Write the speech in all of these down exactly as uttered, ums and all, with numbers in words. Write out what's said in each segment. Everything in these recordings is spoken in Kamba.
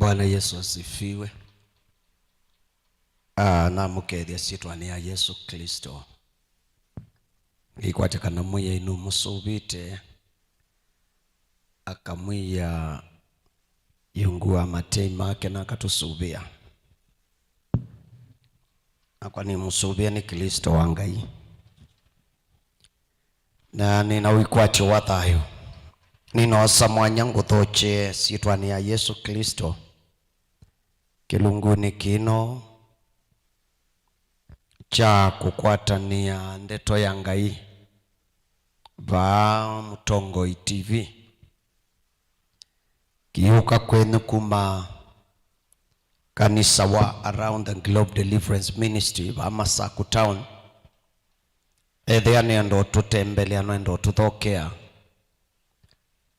Bwana Yesu asifiwe. Ah, namũkethya syĩtwanĩ ya Yesu Kristo. Nĩkwatya kana Mwĩai nũmũsũvĩte, akamwia iungu wa matei make na akatũsũvĩa. Nakwa nĩmũsũvĩe nĩ Kristo wa Ngai. Na nĩna wĩkwatyo wa thayũ. Nĩnoosa mwanya ngũthokye syĩtwanĩ ya Yesu Kristo kĩlungunĩ kĩno kya kũkwatanĩa ndeto ya Ngai vaa Mũtongoi T V. Kĩyũka kwenyu kuma kanisa wa Around the Globe Deliverance Ministry vaa Masaku Town. Ethĩa nĩenda ũtũtembelea, nĩenda ũtũthokea.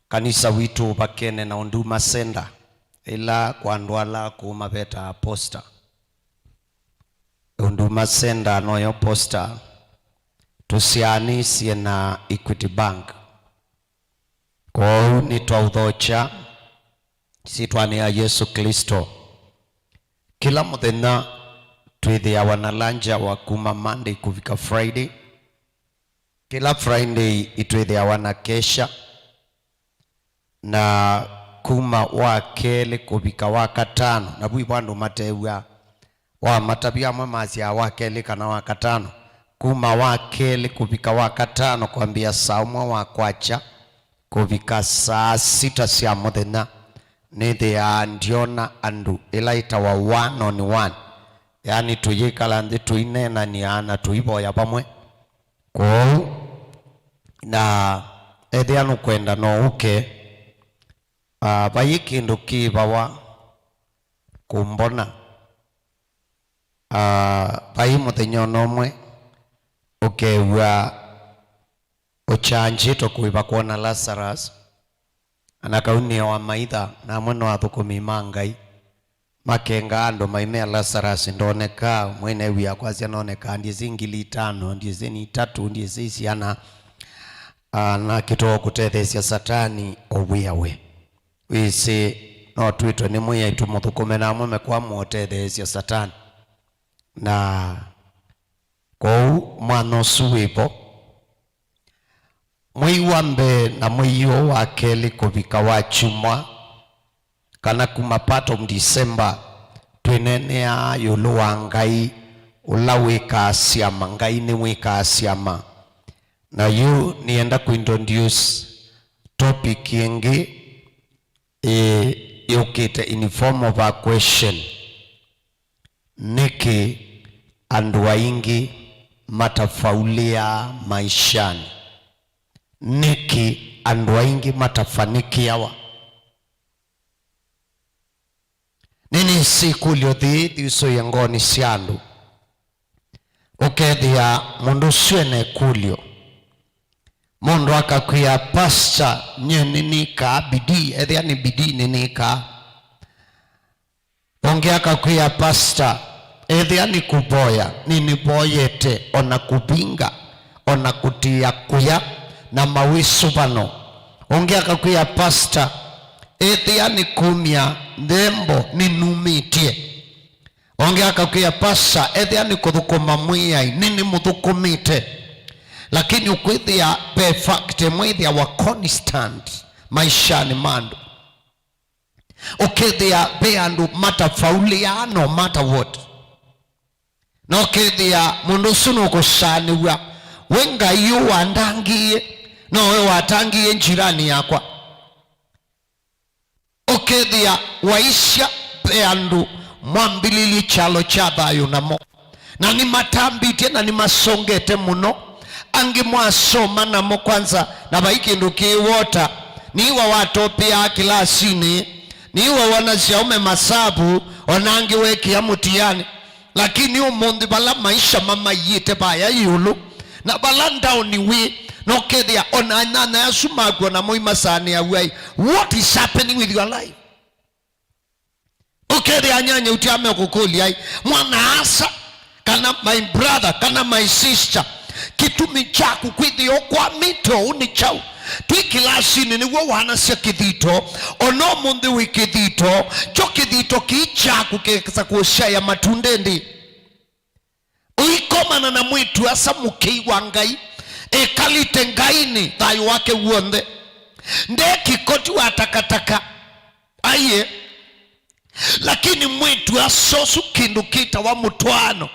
Kanisa witũ ũvakene na Huduma Center, ĩla kwa andũ ala kũu mavetaa Posta. Huduma Center noyo Posta, tũsyaanĩsye na Equity Bank. Kwoou nĩtwaũthokya syĩtwanĩ ya Yesu Kristo. Kĩla mũthenya twĩthĩawa na lunch hour kuma Monday kũvika Friday. Kĩla Friday itwĩthĩawa na kesha, na kuma wa kelĩ kũvika wa katano, na vu vandũ matew'a wamatavya amwe masyaa wa kelĩ kana wa katano, kuma wa kelĩ kũvika wa katano kwambĩa saa ũmwe wa kwakya kũvika saa sita sya mũthenya, nĩthĩaa ndyona andũ ĩla ĩtawa one on one, yaani tũyĩkala nthĩ tũineenanĩa na tũivoya vamwe. Kwoou, na ethĩa nũkwenda no ũke, ah, vai kĩndũ kĩvawa kũmbona. Ah, vai mũthenya ona ũmwe ũkew'a ũkyanjĩtwe kũĩva kwona Lazarus, na kau nĩ o amaitha, na amwe no athũkũmi ma Ngai. Makengaa andũ maimea Lazarus ndonekaa, mwene wia kwasya nonekaa, ndyĩsĩ ngili itano, ndyĩsĩ ni itatũ, ndyĩsĩ isiana, ah, na kĩtoo kũtetheesya Satani o wĩa we. Wĩsĩ, no twĩtwe nĩ Mwĩai tũmũthũkũme na amwe mekwa mũũtetheesya Satani. Na kwoou mwanya ũsu wĩ vo. Mwei wa mbee na mwei ũũ wa kelĩ kũvika wa kyumwa, kana kuma part of December, twĩneeneaa ĩũlũ wa Ngai ũla wĩkaa syama. Ngai nĩwĩkaa syama. Na yu nĩenda kũintroduce topic ĩngĩ, ĩ, yũkĩte in form of a question. Nĩkĩ andũ aingĩ matafaulĩaa maishanĩ? Nĩkĩ andũ aingĩ matafanikĩawa? Nĩnĩsĩ ĩkũlyo yĩĩ yĩusũĩe ngoonĩ sya andũ. Ũkethĩa mũndũ ũsu ena ĩkũlyo. Mũndũ akakwĩa, "Pastor, nyie nĩnĩkaa bidii, ethĩa nĩ bidii nĩnĩkaa." Ũngĩ akakwĩa, "Pastor, ethĩa nĩ kũvoya, nĩnĩvoyete, o na kũvinga, o na kũtĩĩa kũya na mawĩsũvano." Ũngĩ akakwĩa, "Pastor, ethĩa nĩ kumya nthembo, nĩnumĩtye." Ũngĩ akakwĩa, "Pastor, ethĩa nĩ kũthũkũma Mwĩai, nĩnĩmũthũkũmĩte." Lakini ũkwĩthĩa ve fact ĩmwe ĩthĩawa constant maishanĩ ma andũ. Ũkethĩa ve andũ matafaulĩaa no matter what. Na ũkethĩa mũndũ ũsu nũkũsaanĩw'a, "We Ngai ũũ wandangĩie, no we watangĩie njirani yakwa." Ũkethĩa waisya ve andũ mwambĩlĩlye kyalo kya thayũ namo, na nĩmatambĩtye na nĩmasongete mũno. Angĩ mwasoma namo kwanza, na vai kĩndũ kĩ wota, nĩiwa watopĩaa kĩlasinĩ, nĩiwa wanasya aume masavu, o na angĩ wekĩa mũtianĩ. Lakini ũmũnthĩ vala maisha mamaiĩte vaya ĩũlũ, na vala ndaoni wĩ, na ũkethĩa o na anyanya asu makw'a namo imasaanĩaw'a-ĩ, what is happening with your life? Ũkethĩa anyanya ũtia mekũkũlya-ĩ, mwana-a-asa, kana my brother, kana my sister, kĩtumi kyaku kwĩthĩa ũkwamĩte ũu nĩ kyaũ? Twĩ kĩlasinĩ nĩw'o wanasya kĩthito, o na ũmũnthĩ wĩ kĩthito, kyo kĩthito kĩĩ kyaku kĩkesa kũsyaĩa matunda ĩndĩ. Ũikomana na mwĩĩtu-a-asa mũkei wa Ngai, ĩkalĩte Ngainĩ thayũ wake w'onthe. Nde kĩkoti wa takataka. Aiee. Lakini mwĩĩtu-a-asa ũsu kĩndũ kĩtawa mũtwaano,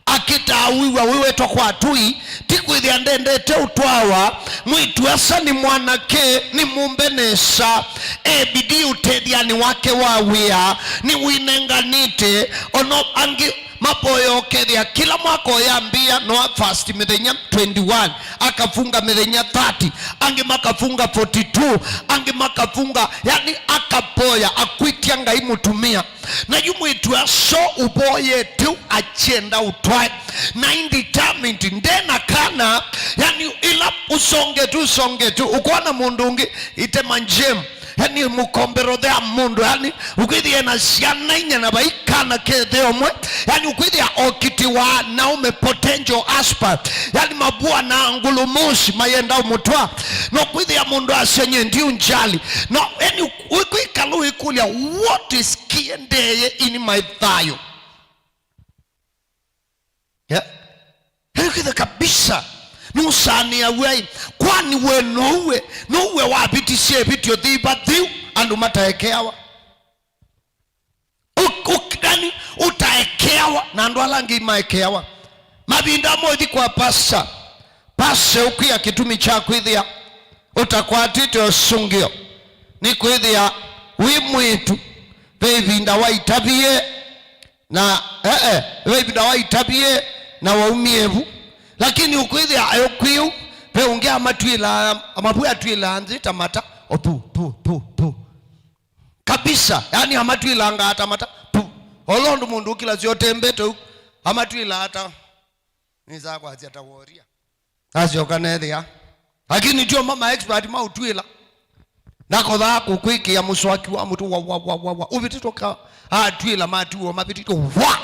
akĩtaa wĩw'a wĩwetwa kwa atũi, ti kwĩthĩa ndendete ũtwawa. Mwĩĩtu-a-asa nĩ mwanake, nĩ mũmbe nesa, e bidii ũtethyanĩ wake wa wĩa, nĩ wĩnenganĩte. Ono angĩ mavoya ũkethĩa kĩla mwaka ũyambĩĩa no a fast mĩthenya twenty-one, akafunga mĩthenya thirty, angĩ makafunga forty-two, angĩ makafunga, yani akavoya akwĩtya Ngai mũtumĩa. Na yu mwĩĩtu-a-asa ũvoyete ũ akyenda ũtwae. Na ĩ determined, nde na kana, yani ĩla ũsongetwe, ũsongetwe, ũkona mũndũ ũngĩ itema njemu. Yani mũkomberothe ya mũndũ, yani ũkwĩthĩa na syana inya na vai kana kethe ũmwe, yani ũkwĩthĩa okitiwa naume potential husband, yani mavua na ngulumosi mayenda ũmũtwa, no kwĩthĩa mũndũ asya nye ndiunjali, no yani ũkwĩkala wĩkũlya what is kĩendee in my thayũ. Yeah. Ĩkĩthe kabisa. Nũsanĩaw'a ĩ, kwani we nouwe, nouwe wavitisye ĩvĩtyo thiva thiu andũ mataekeawa? Ũ- ũ- yani, ũtaekeawa na andũ ala angĩ imaekeawa. Mavinda amwe ũthi kwa pasta, pasta ũkwĩa kĩtumi kya kwĩthĩa ũtakwatĩte ũsũngĩo nĩ kwĩthĩa wĩ mwĩĩtu, ve ĩvinda waitavie. Na, eh, eh, ve ĩvinda waitavie na waumie vu. Lakini ũkwĩthĩa ayũkwĩu, ve ũngĩ amatw'ĩlaa, amavwĩ atw'ĩlaa nthĩ ta mata, o pu, pu, pu, pu. Kabisa, yani amatw'ĩlangaa ta mata, pu. Olo ũndũ mũndũ ũkĩlasya ũtembete ũu, amatw'ĩlaa ta, nĩsaa kwasya ta woria. Asyoka nethĩa. Lakini tio ma, ma expert maũtw'ĩla. Ndakothaa kũkwĩkĩa mũswaki wa mũtwe wa, wa, wa, wa, wa. Ũvĩtĩtwe ka, atw'ĩla matuo mavĩtĩtwe. Wa!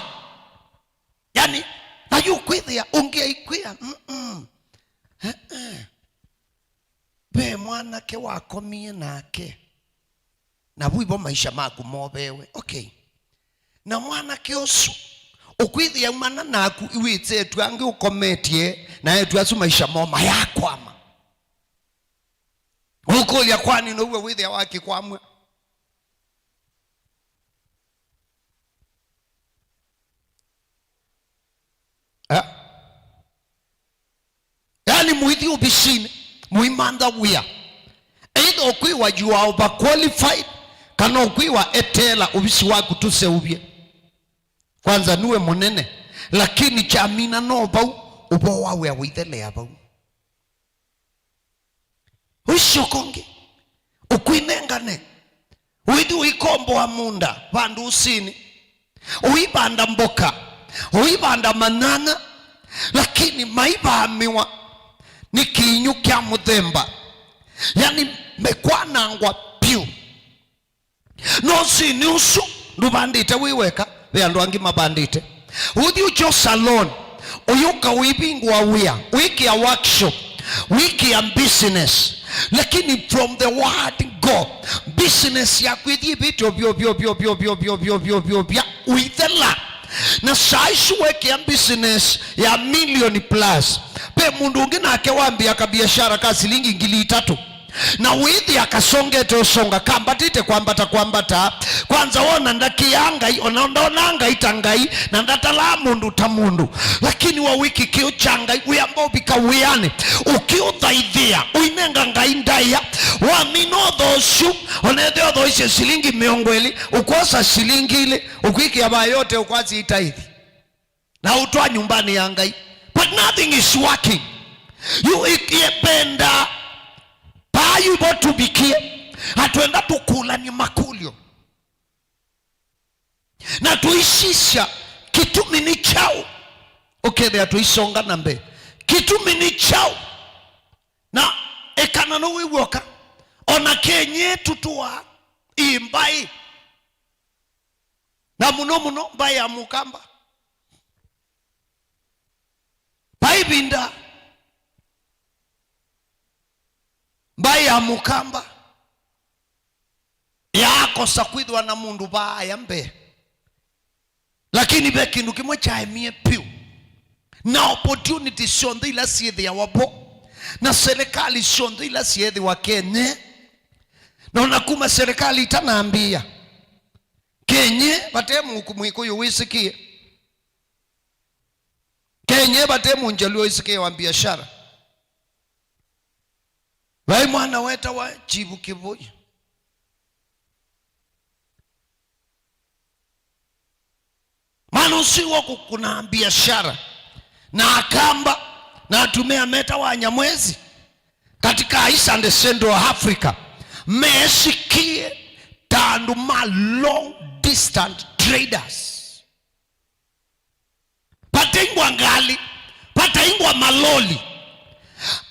Yani, na yu kwĩthĩa ũngĩ aikwĩa. Mm-mm. Eh, eh. Ve mwanake wakomie nake. Na vu ivo maisha maku moveewe. Okay. Na mwanake ũsu, ũkwĩthĩa aumana naku iwĩtĩtwe angĩ ũkometye, na etu asu maisha moo mayakwama. Ũkũlya, kwani now'o wĩthĩa wakĩkwamw'a? Eh? Yani mũithi ovisinĩ, mũimantha wĩa. Either ũkwĩwa you are overqualified, kana ũkwĩwa eteela ovisi waku tũseũvye. Kwanza nue mũnene, lakini kyamina no vau, ũvoo wa wĩa ũithelea vau. Ũisyoka ũngĩ, ũkwĩnengane, ũithi ũikomboa mũũnda vandũ ũsĩnĩ, ũivanda mboka, ũivanda manyanya, lakini maivamĩwa nĩ kĩinyũ kya mũthemba, yani mekwanangwa vyũ. No ũsĩnĩ ũsu ndũvandĩte wĩ weka, ve andũ angĩ mavandĩte. Ũthi ũkyo salon, ũyũka ũivingũa wĩa, wĩkĩa workshop, wĩkĩa business. Lakini from the word go, business yaku ĩthi ĩvĩtyo vyo, vyo, vyo, vya ũithela. Na saa isu wekĩa business ya million plus, ve mũndũ ũngĩ nake wambĩa kabiashara ka silingi ngili itatũ. Na wĩthĩa kasongete ũsonga, kambatĩte kwambata kwambata. Kwanza wona ndakĩaa Ngai, ona ndonaa Ngai ta Ngai, na ndatalaa mũndũ ta mũndũ. Lakini wa wĩkĩ kĩũ kya Ngai, wĩamba ũvika wĩanĩ, ũkĩũthaithĩa, ũinenga Ngai ndaĩa, wamina ũtho ũsu, ona ethĩwa ũthoisye silingi mĩongo ĩlĩ, ũkwosa silingi ilĩ, ũkwĩkĩa vaa yote ũkwasya itaithi. Na ũtwa nyumbani ya Ngai. But nothing is working. Yu ikiependa paa yu vo tuvikie. Atwenda tukulanie makulyo. Na tuisisya kitumi ni chao. Ukethea tuisonga na mbee. Kitumi ni chao. Na ekana no wĩw'oka. Ona kenye tutua imbai. Na mũno mũno mbaĩ ya Mũkamba. Vai ĩvinda Mbaĩ ya Mũkamba yaakosa kwĩthĩwa na mũndũ vaaya mbee. Lakini ve kĩndũ kĩmwe kyaemie vyũ. Na opportunity syonthe ila syĩthĩawa vo, na serikali syonthe ila syeethĩwa Kenya, na ona kuma serikali itanambĩĩa, Kenya vate Mũkũ-, Mũkũyũ wĩsĩkĩe. Kenya vate Mũnjaluo wĩsĩkĩe wa biashara. Vai mwana wetawa Chivu Kĩvũi. Mwana ũsu wa kũkũna biashara na Akamba na atumĩa metawa Anyamwezi katika East and Central Africa, meesĩkĩe ta andũ ma long distance traders. Vataingwa ngalĩ, vataingwa maloli.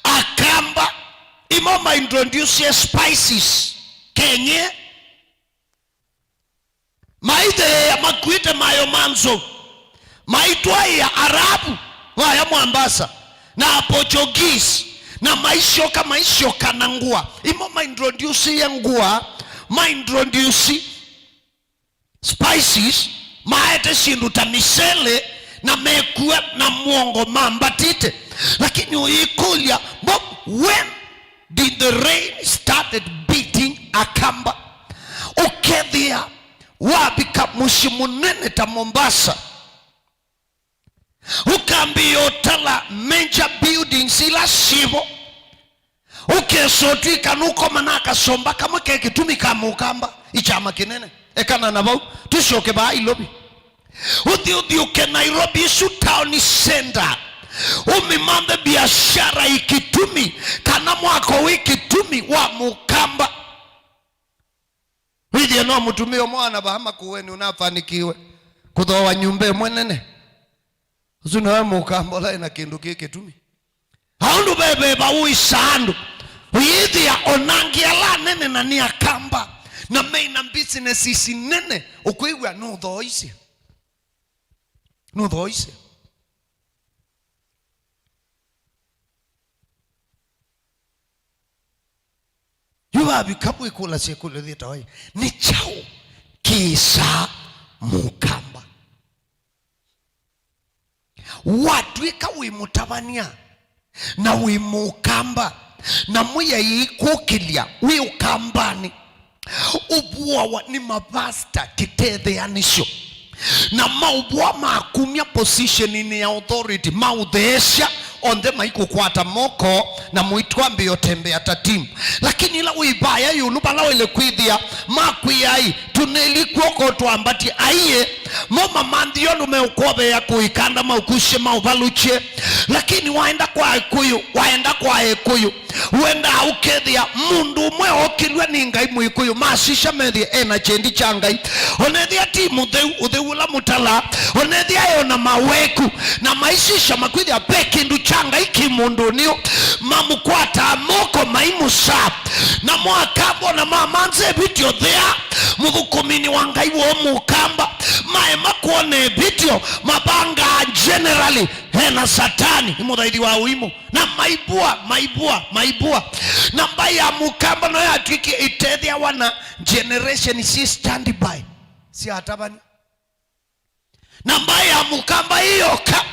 Akamba imo maintroduce spices Kenya. Maithĩĩa makuĩte mayo ma nzou, maitwaĩa Arabu vaya Mombasa na Portuguese, na maisyoka, maisyoka na ngũa. Imo maintroduce ngũa, maintroduce spices, maete syĩndũ ta mĩsele, na mekua na mũongo mambatĩte. Lakini ũyĩkũlya, Bob, when did the rain started beating Akamba? Ũkethĩa wavika mũsyĩ mũnene ta Mombasa, ũkambĩĩa ũtala major buildings ila syĩvo, ũkesa ũtw'ĩka nũkoma na kasomba kamwe ke kĩtumi ka Mũkamba, ikyama kĩnene. Ekana na vau, tũsyoke vaa Ilovi. Ũthi ũthiũke Nairobi, isu town center, ũmĩmanthe biashara ĩ kĩtumi, kana mwako wĩ kĩtumi wa Mũkamba. Wĩthĩe no mũtumĩa ũmwe wa na vaa Makueni ũnafanikiwe kũthooa nyũmba ĩmwe nene. Ũsu nĩwe Mũkamba ũla ena kĩndũ kĩ kĩtumi. Aũndũ veveva ũĩsa andũ, ũyĩthĩa ona angĩ ala anene na nĩ Akamba, na mena businesses nene, ũkwĩw'a nũthooisye. Nũthooisye. Yu vavika mwĩkũlasya ĩkũlyo yĩtawa, nĩ kyaũ kĩsaa Mũkamba? Watw'ĩka wĩ mũtavany'a na wĩ Mũkamba, na Mwĩaĩi kũkĩlya wĩ Ũkambanĩ, ũvuawa nĩ mavasta kĩtetheanĩsyo, na maũvũa makumya positioninĩ ya authority, maũtheesya, onthe maikũkwata moko na mũitwambĩĩa ũtembea ta timu. Lakini ĩla wĩ vaya ĩũlũ vala waĩle kwĩthĩa, makwĩai, tũnĩli kw'oko twambatye, aiye, mo mamanthio andũ meũkwoveea kũĩkanda, maũkusye, maũvalũkye. Lakini waenda kwa Akũyũ, waenda kwa Ekũyũ, wendaa ũkethĩa mũndũ ũmwe ookĩlw'a nĩ Ngai Mũĩkũyũ, masisya methĩe e na kyendi kya Ngai. Onethĩa ti mũtheu, ũtheu ũla mũtalaa, onethĩa e o na maweku, na maisisya makwĩthĩa ve kĩndũ kya Ngai kĩ mũndũnĩ ũũ, mamũkwataa moko maimũsaa. Na mwakambwa na mamanza ĩvĩtyo thea, mũthũkũminĩ wa Ngai woo Mũkamba, maema kwona ĩvĩtyo, mavangaa generally e na Satani, nĩ mũthaithi wa ũimũ. Na maivũa, maivũa, maivũa. Na mbaĩ ya Mũkamba no yatw'ĩkie ĩtetheawa na generation syĩ standby sya atavany'a. Na mbaĩ ya Mũkamba ĩyoka,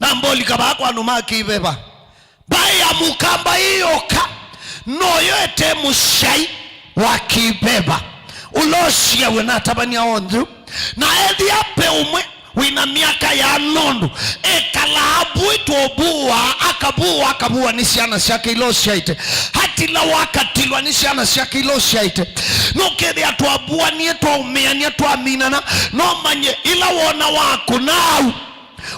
na mbolika vaa kwa andũ ma kĩveva. Mbaĩ ya Mũkamba ĩyoka, noyo ete mũsyai wa kĩveva, ũla ũsiawe na atavany'a onthe. Na ethĩa ve ũmwe wĩna myaka ya nũndũ, ekalaa avũĩtwe ũvũaa, akavũwa, akavũwa nĩ syana syake ila ũsyaĩte, atilawa, akatilwa nĩ syana syake ila ũsyaĩte. Nũkethĩa twavũanie, twaũmĩania, twaminana, no manye ĩla wona wakũna au,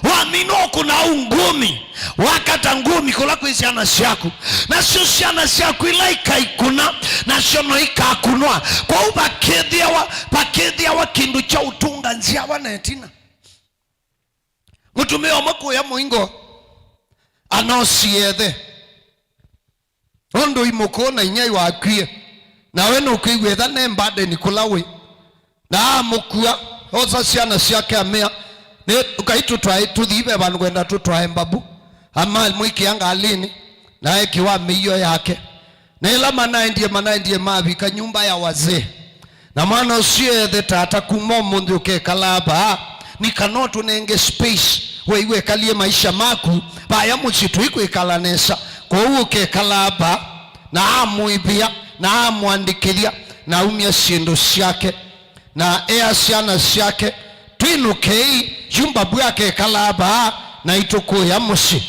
wamina ũkũna au ngumi, wakata ngumi kũla kwĩ syana syaku, nasyo syana syaku ila ikaikũna, nasyo no ikakũnwa. Kwoou vakĩthĩawa, vakĩthĩawa kĩndũ kya ũtũnga nzyawa na ĩtina. Mũtumĩa ũmwe kũya mũingo anosie ĩthe, nũndũ imũkũũ na inyia wakwie, na we nũkwĩw'a ĩtha ne mbandeni kũla wĩ. Na amũkua, osa syana syake amea, nĩ ũkai tũtwae, tũthi ve vandũ ngwenda tũtwae mbavu. Amamwĩkĩa ngalĩnĩ, na ekĩwa mĩio yake. Na ĩla manaendie, manaendie mavika nyũmba ya wazee. Na mwana ũsu ethe, "Tata, kuma ũmũnthĩ ũkekalaa vaa, nĩ kana ũtũnenge space, we wĩkalye maisha maku, vaya mũsyĩ tũikwĩkala nesa, kwoou ũkekalaa vaa." Na amũĩvĩa, na amũandĩkĩthya, na aumya syĩndũ syake, na ea syana syake, "Twĩnũkei, yu Mbabu akekalaa vaa, naitũ kũya mũsyĩ."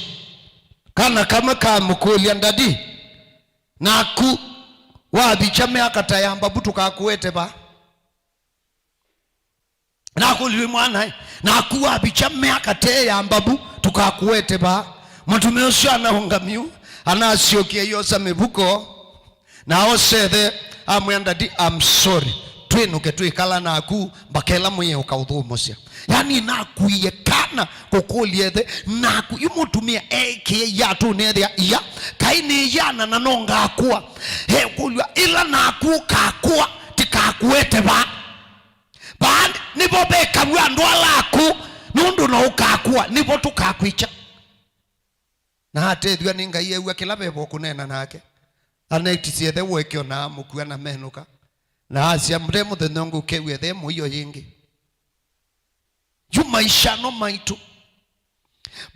Kana kamwe kamũkũlya, "Ndadi, naku wavikya myaka ta ya Mbabu tũkakũete vaa?" Nakũlilwe, "Mwana-ĩ, naku wavikya myaka ta ya Mbabu tũkakũete vaa?" Mũtumĩa ũsu anaũngamya, anasyokie, yosa mĩvuko, na osa ethe, amwĩa, "Ndadi, I'm sorry. Twĩnũke twĩkala naku mbaka ĩla mũyĩũka ũthũmũsya." Yani, nakuie kana kũkũlya ethe, naku yu mũtumĩa eĩkĩe ia atũnethĩa ia, kaĩ nĩ yana na no ngakũa. Ekũlw'a, "Ĩla naku ũkakũa, tĩkakũete vaa. Vaa nĩvo vekaw'a andũ ala aku, nũndũ no ũkakũa, nĩvo tũkakwĩkya." Na atethw'a nĩ Ngai, ew'a kĩla veva ũkũneena nake. Anaitisye ethe ũekeo na amũkua na menũka. Na asya, "Mũte mũthenya ũngĩ ũkew'a ethe mũio yĩngĩ." Yu maisha no maitũ.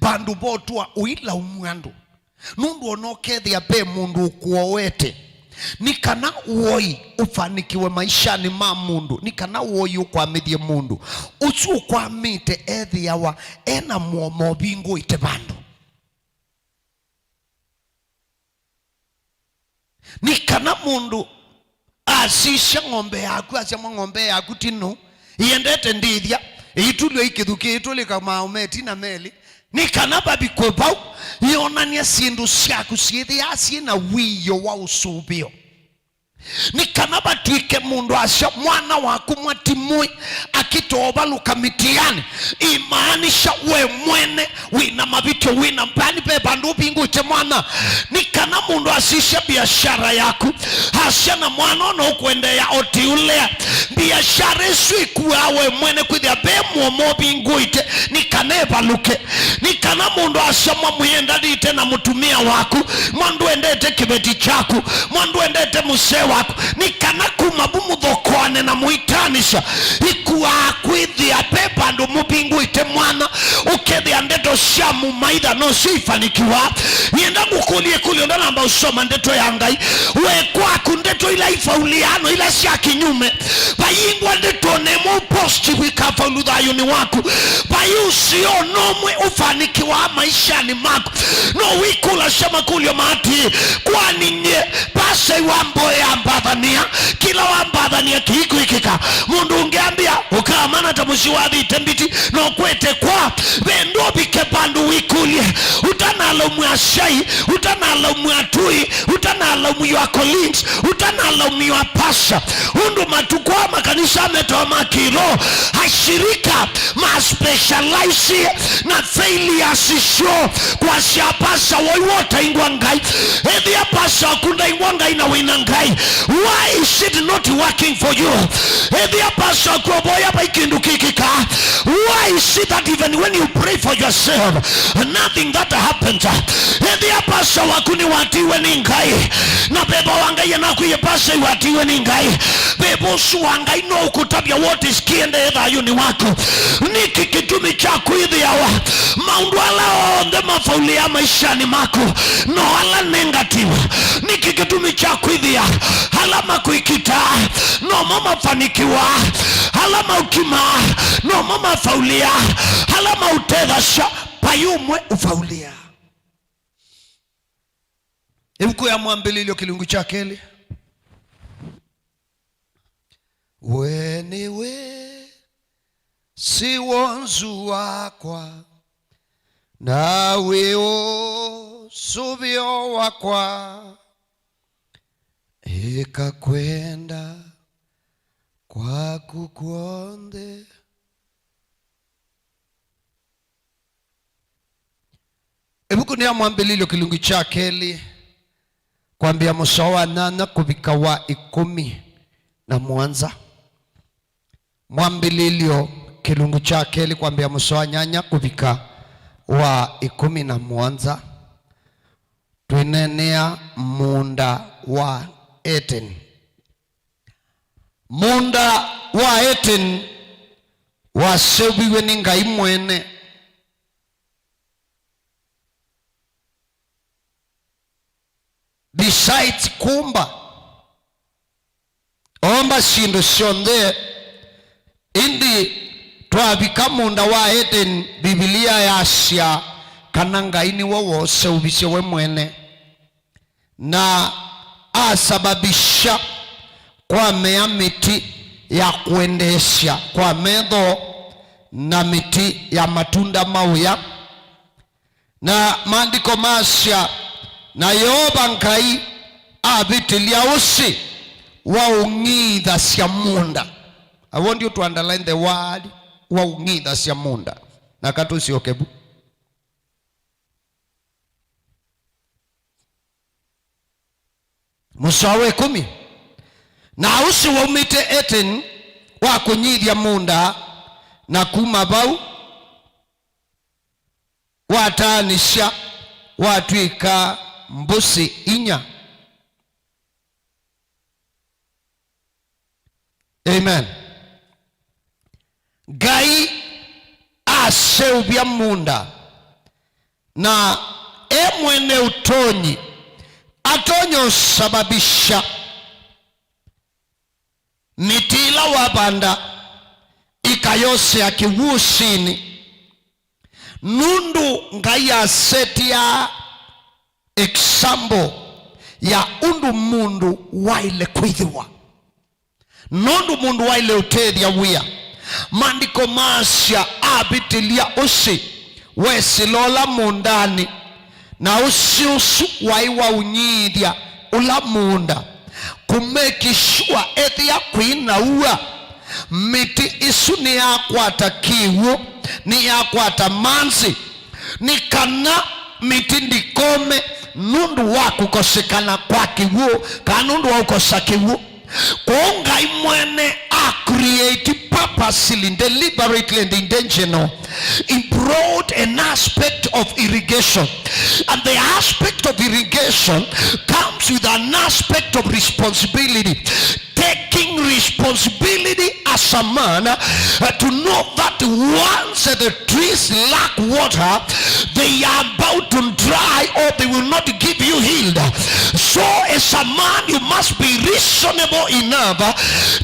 Vandũ votwa ũilaumu andũ. Nũndũ ona ũkethĩa ve mũndũ ũkũoete, nĩ kana woi ũfanikiwe maishanĩ ma mũndũ, nĩ kana woi ũkwamĩthye mũndũ, ũsu ũkwamĩte ethĩawa ena mũomo ũvingũĩte vandũ. Nĩ kana mũndũ asisya ng'ombe yaku, asya, "Mwa ng'ombe yaku tino, ĩendete ndĩthya, ĩitulw'a ikĩthukĩ, ĩtũlĩka maaũ me ĩtina melĩ." Nĩ kana vavikwe vau, yonany'a syĩndũ syaku syĩthĩaa syĩ na wĩio wa ũsũvĩo. Nĩ kana vatw'ĩke mũndũ asya, "Mwana waku mwatimũĩ akĩtovalũka mĩtĩanĩ," imaanisha we mwene wĩ na mavĩtyo, wĩ na mbani, ve vandũ ũvingũĩte mwana. Nĩ kana mũndũ asisya biashara yaku, asya, "Na mwana ũno ũkũendeea o ti ũlea." Biashara ĩsu ĩkuaa we mwene kwĩthĩa ve mũomo ũvingũĩte nĩ kana ĩvalũke. Nĩ kana mũndũ asya, "Mwa mwĩendanĩte na mũtumĩa waku, mwa ndwendete kĩveti kyaku, mwa ndwendete mũsee waku." Nĩ kana kuma vu mũthokoane na mũitanĩsya, ikuaa kwĩthĩa ve vandũ mũvingũĩte mwana, ũkethĩa ndeto sya mũmaitha no syo ifanikiwa. Nĩenda ngũkũlye ĩkũlyo, ndanamba ũsoma ndeto ya Ngai. We kwaku, ndeto ila ifauliano ila sya kinyume, vayingwa ndeto nemwe positive ikafaulu thayũnĩ waku. Vai ũseo nomwe ũfanikiwaa maishani maku. No wĩkũlasya makũlyo ma atĩĩ, "Kwani nyie pasei wa mboya ambathania? Kĩla wambathania kĩikwĩkĩka." Mũndũ ũngĩ ambĩa, "Ũkamana ta mũsyĩ wathĩte mbiti, no kwete kwa." Ve ndũvike vandũ wĩkũlye, ũtanalaumw'a asyai, ũtanalaumw'a atũi, ũtanalaumw'a your colleagues, ũtanalaumw'a pastor. Ũndũ matukũ aa makanisa metawa ma kĩlo, ashirika ma specialize na failures syo kwasya pastor woi wotaingwa Ngai. Ethĩa pastor waku ndaingwa Ngai na wĩna Ngai, why is it not working for you? Ethĩa pastor waku avoya vai kĩndũ kĩkĩkaa, why is it that even when you pray for yourself, nothing that happens? Ethĩa pastor waku nĩwatiwe nĩ Ngai, na veva wa Ngai anakwĩie, "Pastor, watiwe nĩ Ngai." Veva ũsu wa Ngai no ũkũtavya what is kĩendee thayũnĩ waku. Nĩkĩ kĩtumi kya kwĩthĩawa maũndũ ala onthe mafaulĩa maishanĩ maku no ala negative? Nĩkĩ kĩtumi kya kwĩthĩa ala makwĩkitaa nomo mafanikiwa, ala maukimaa nomo mafaulĩa, ala maũtethasya vai ũmwe ũfaulĩa? Ĩvuku ya Mwambĩlĩlyo kĩlungu kya kelĩ. We nĩwĩsĩ wonzu wakwa, na wĩ ũsũvĩo wakwa, ĩka kwenda kwaku kw'onthe. Ĩvuku nĩ ya Mwambĩlĩlyo kĩlungu kya kelĩ, kwambĩa mũsoa wa nyanya kũvika wa ĩkũmi na mũonza. Mwambĩlĩlyo kĩlungu kya kelĩ, kwambĩa mũsoa wa nyanya kũvika wa ĩkũmi na mũonza. Twĩneenea mũũnda wa Eteni. Mũũnda wa Eteni waseũviw'e nĩ Ngai mwene. Besides kũmba, oomba syĩndũ syonthe, ĩndĩ twavika mũũnda wa Eteni, Mbivilia yasya kana Ngai nĩwe wooseũvisye we mwene, na asababisha kwamea mĩtĩ ya kwendeesya kwa metho na mĩtĩ ya matunda maũya. Na maandĩko masya, na Yeova Ngai avĩtĩlya ũsĩ waũng'ithasya mũũnda. I want you to underline the word waũng'ithasya mũũnda. Na katũsyoke vu. Mũsoa wa ĩkũmi. Na ũsĩ waumĩte Eteni wa kũnyithya mũũnda, na kuma vau wataanĩsya, watw'ĩka mbũsĩ inya. Amen. Ngai aseũvya mũũnda, na e mwene ũtonyi, atonya ũsababisha mĩtĩ ĩla wavanda ĩkayosea kĩw'ũ ũsĩnĩ, nũndũ Ngai asetia example ya ũndũ mũndũ waĩle kwĩthĩwa. Nũndũ mũndũ waĩle ũtethya wĩa, maandĩko maasya avĩtĩlya ũsĩ wesĩla ũla mũũndanĩ, na ũsĩ ũsu waĩ wa ũnyiithya ũla mũũnda, kũmeki sure ethĩa kwĩ na ua, mĩtĩ ĩsu nĩyakwata kĩw'ũ, nĩyakwata manzĩ, nĩ kana mĩtĩ ndĩkome nũndũ wa kũkosekana kwa kĩw'ũ, kana nũndũ wa kũkosa kĩw'ũ. Kwoou Ngai mwene a create purposely, deliberately and intentional. He brought an aspect of irrigation. And the aspect of irrigation comes with an aspect of responsibility. Taking responsibility as a man, uh, to know that once the trees lack water, they are about to dry or they will not give you yield. So as a man, you must be reasonable enough, uh,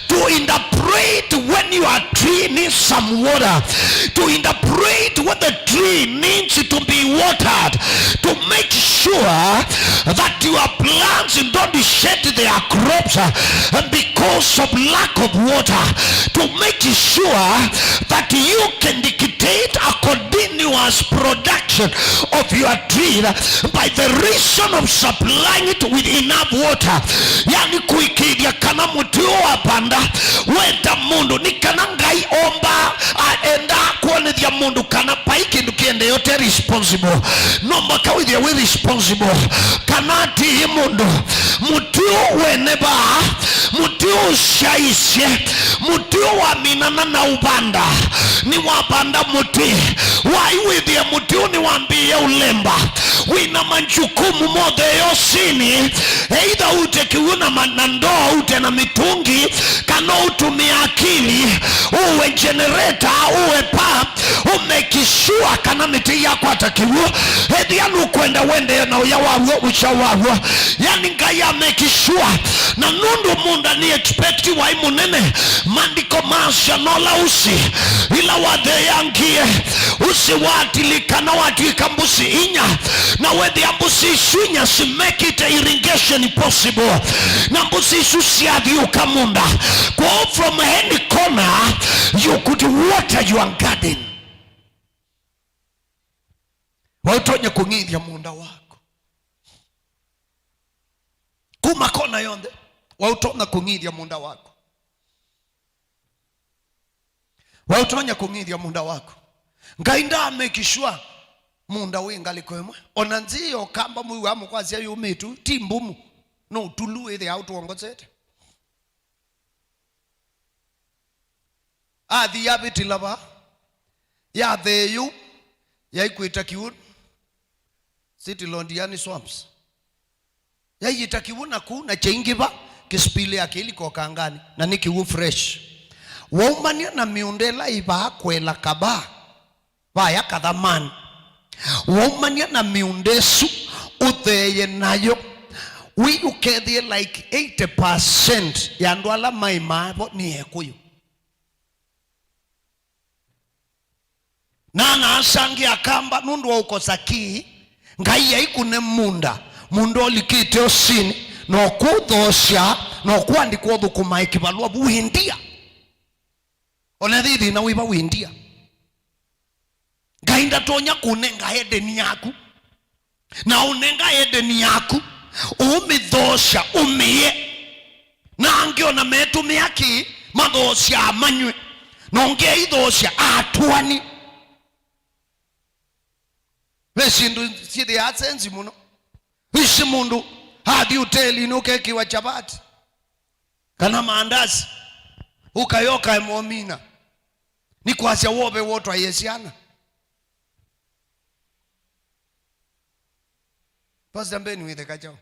to interpret when your tree needs some water, to interpret when the tree needs to be watered, to make sure that your plants don't shed their crops, uh, because of lack of water, to make sure that you can dictate a continuous production of your tree by the reason of supplying it with enough water. Yani, kũĩkĩĩthya kana mũtĩ ũũ wavanda wenda mũndũ, nĩ kana Ngai omba, a, enda kwonethya mũndũ kana vai kĩndũ kĩendee ũte responsible. No mũhaka wĩthĩe wĩ responsible. Kana atĩĩ mũndũ, mũtĩ ũũ wene vaa, mũtĩ ũũ ũsyaisye, mũtĩ ũũ waminana na ũvanda, nĩwavanda mũtĩ, waĩ wĩthĩe mũtĩ ũũ nĩwambĩĩe ũlemba, wĩna majukumu mothe yosini, either ũute kĩw'ũ na ma-, na ndoo, ũute na mĩtũngi, kana ũtũmĩe akili, ũue generator, ũue pump, ũmeki sure kana mĩtĩ yakwata kĩw'ũ, ethĩa nũkwenda wendee na ũya waw'o, ũkya waw'o. Yani Ngai ameki sure. Na nũndũ mũũnda nĩ expect waĩ mũnene, maandĩko maasya nola ũsĩ, ĩla watheangie, ũsĩ watilikana watw'ĩka mbũsĩ inya, na wethĩa mbũsĩ isu inya simekĩte irrigation possible, na mbũsĩ isu syathiũka mũũnda. Kwoou from any corner, you could water your garden. Waũtonya kũng'ithya mũũnda waku. Kuma kona yonthe, waũtonya kũng'ithya mũũnda waku. Waũtonya kũng'ithya mũũnda waku. Ngai nda make sure mũũnda wĩ ngalĩko ĩmwe. Ona nzĩa ya ũkamba mwĩw'aa mũkwasya yũmĩtu, ti mbumu, no ũtulu wĩthĩaa ũtwongosete. Athi yavĩtĩla vaa, yathee yũu, yaikwĩta kĩw'ũ, City Londiani Swamps. Yaiĩta kĩw'ũ naku na kyaingĩva, kĩspili ya kĩliko kangani, na nĩ kĩw'ũ fresh. Waumany'a na mĩũnda ĩla ĩvaa kũela kavaa, vaya kathamani. Waumany'a na mĩũnda ĩsu, ũtheeye nayo, wĩ ũkethĩe like eighty percent ya andũ ala maĩmaa vo nĩ Ekũyũ. Na ana-a-asa angĩ Akamba, nũndũ wa ũkosa kĩĩ, Ngai aikũne mũũnda, mũũnda ũlikĩte ũsĩnĩ, na ũkũthoosya, na ũkũandĩkwa ũthũkũmae kĩvalũa vu India. O na ethĩwa thĩna wĩva wĩ India, Ngai ndatonya kũnenga Edeni yaku. Na ũnenga Edeni yaku, ũũmĩthoosya, ũmĩe. Na angĩ o na metũmĩa kĩĩ, mathoosyaa manyw'e. Na ũngĩ aithoosya atũani. Ve syĩndũ syĩthĩaa senzi mũno. Ĩsĩ mũndũ athi ũtelinĩ ũkekĩwa chapati kana maandasi, ũkayoka emomina. Nĩ kwasya wove wotwaie syana. Pastor Ben wĩtheka kyaũ?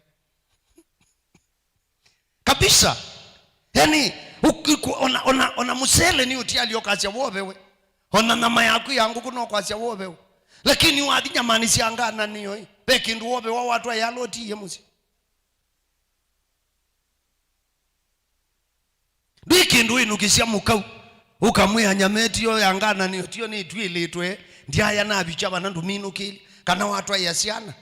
Kabisa. Yani, uki-, ku-, ona, ona, ona mũsele nĩ ũtiali ũkasya wovewe. Ona nyama yaku ya ngũkũ no kwasya wovewe. Lakini wathi nyamanĩ sya ngananĩo ĩ, ve kĩndũ wovewa watwaĩa lotiie mũsyĩ. Ndwĩ kĩndũ wĩnũkĩsya mũkau, ũkamwĩa nyama ĩtio ya ngananĩo tio nĩtw'ĩlĩtwe, ndyaya navikya vana ndũminũkĩlye, kana watwaĩa syana.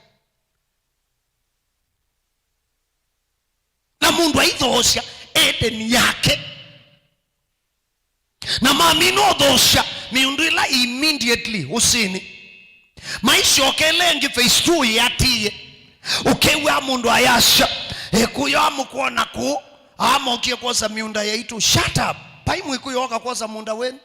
Na mũndũ aithoosya Edeni yake. Na mamina ũthoosya mĩũndũ ĩla immediately ũsĩnĩ. Maisyoka ĩla ĩngĩ phase two yĩatĩĩe. Ũkew'aa mũndũ ayasya, "Ĩkũyũ amũkwona kũũ, amokie kwosa mĩũnda yaitũ." Shut up! Vai Mwĩkũyũ oka kwosa mũũnda wenyu.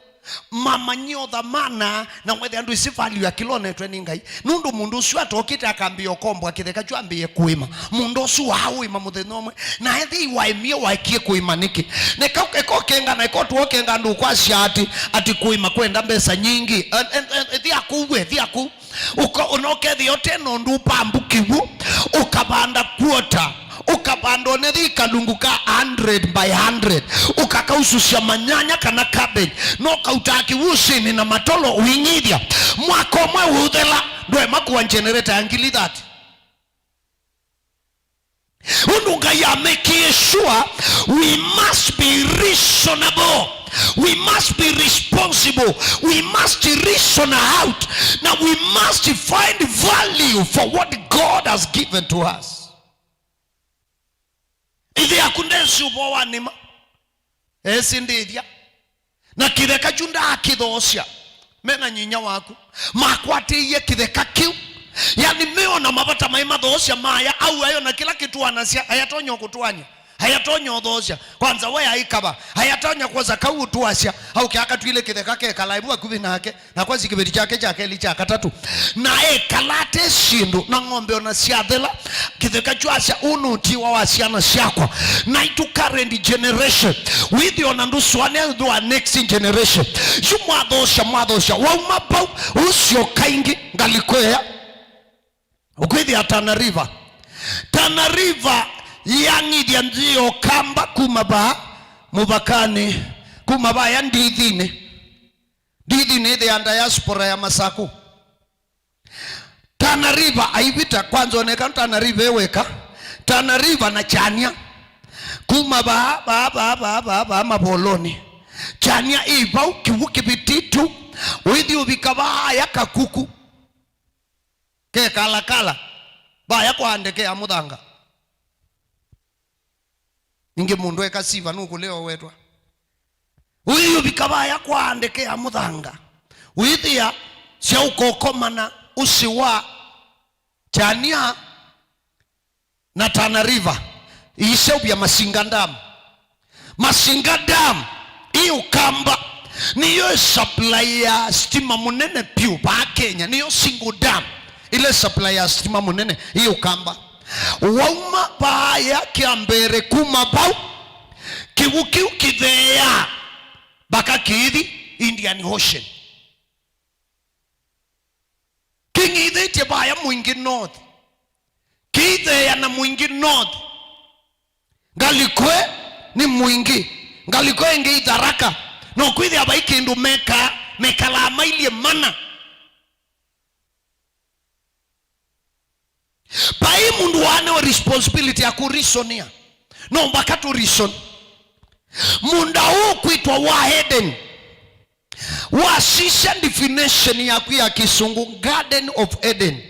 Mamanyie ũthamana na mwethĩa ndwĩsĩ value ya kĩla ũnetwe nĩ Ngai. Nũndũ mũndũ ũsu atokĩte akambĩĩa ũkomboa kĩtheka kyu ambĩĩe kũĩma. Mũũnda ũsu waaũĩma mũthenya ũmwe. Na ethĩwa waĩmie waekie kũĩma nĩkĩ? Neka eka ũkenga na eka ũtũa ũkenga andũ ũkwasya atĩ, atĩ kũĩma kwenda mbesa nyingĩ. En-, en-, en-, thia kũu we, thia kũu. Ũka-, ona ũkethĩa ũte na ũndũ ũpambu kĩw'ũ, ũkavanda quarter, ũkavanda onethĩ kalungu ka hundred by hundred, ũkakaususya manyanya kana cabbage, no kautaa kĩw'ũ ũsĩnĩ na matolo ũinyithya. Mwaka ũmwe ũũthela, ndwaema kũa generator ya ngili thirty. Ũndũ Ngai amekĩe sure, we must be reasonable, we must be responsible, we must reason out, na we must find value for what God has given to us. Ĩthe yaku ndesĩ ũvoo wa nĩma. Esindĩthya. Na kĩtheka kyu ndaakĩthoosya. Me na nyinya waku. Makwatĩie kĩtheka kĩu. Yani, meona mavata mai mathoosya maya, au ayo na kĩla kĩtwanasya, ayatonya ũkũtwanya. Ayatonya ũthoosya. Kwanza we aikava. Ayatonya kwosa kau ũtwasya. Au kĩakatwile kĩtheka kekala ĩvu vakuvĩ nake. Na kwasya kĩveti kyake kya kelĩ kya katatũ, na ekala ate syĩndũ, na ng'ombe ona syathela, kĩtheka kyasya, "Ũũ nĩ ũtiwa wa syana syakwa." Naitũ current generation, wĩthĩ ona ndũsũanĩa the next generation. Yu mwathoosya, mwathoosya, wauma vau, ũsyoka ĩngĩ, ngalĩko ĩya. Ũkwĩthĩa Tana River. Tana River yang'ithya nthĩ ya Ũkamba kuma vaa mũvakanĩ, kuma vaya ndithinĩ. Ndithinĩ ĩthĩa diaspora ya Masaku. Tana River aivita, kwanza oneka Tana River ĩweka. Tana River na Kyania. Kuma vaa, vaa, vaa, vaa, vaa, vaa mavolonĩ. Kyania ĩ vau, kĩw'ũ kĩvĩtĩtu. Ũithi ũvika vaya Kakuku. Kekalakala, vaya kwa ndeke ya mũthanga. Ningĩ mũndũ eka siva nũkũlea ũwetwa. Ũithi ũvika vaya kwa ndeke ya mũthanga. Wĩthĩa sya ũkokomana ũsĩ wa Kyania na Tana River, iiseũvya Masinga Dam. Masinga Dam ĩ Ũkamba, nĩyo ĩ supply ya stima mũnene vyũ vaa Kenya, nĩyo single dam ĩla ĩ supply ya stima mũnene ĩ Ũkamba. Wauma vaya Kĩambere, kuma vau, kĩw'ũ kĩu kĩtheeaa mpaka kĩithi Indian Ocean. Kĩng'ithĩtye vaya Mwingi North. Kĩitheea na Mwingi North. Ngaliko ĩ nĩ Mwingi, ngaliko ĩngĩ ĩ Tharaka. No kwĩthĩa vai kĩndũ mekaa, mekalaa mailyĩ mana. Vai mũndũ wanewe responsibility ya kũreasonia. No mpaka tũ reason. Mũũnda ũũ kwĩtwa wa Eden. Wasisya definition yaku ya Kĩsũngũ, Garden of Eden,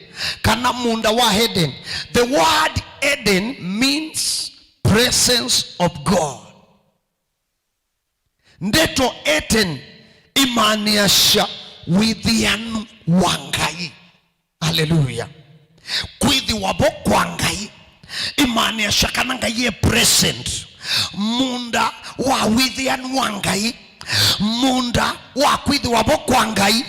kana mũũnda wa Eden. The word Eden means presence of God. Ndeto Eden ĩmaanĩasya wĩthĩanu wa Ngai. Aleluya. Kwĩthĩwa vo kwa Ngai ĩmaanĩasya kana Ngai e present. Mũũnda wa wĩthĩanu wa Ngai, mũũnda wa kwĩthĩwa vo kwa Ngai,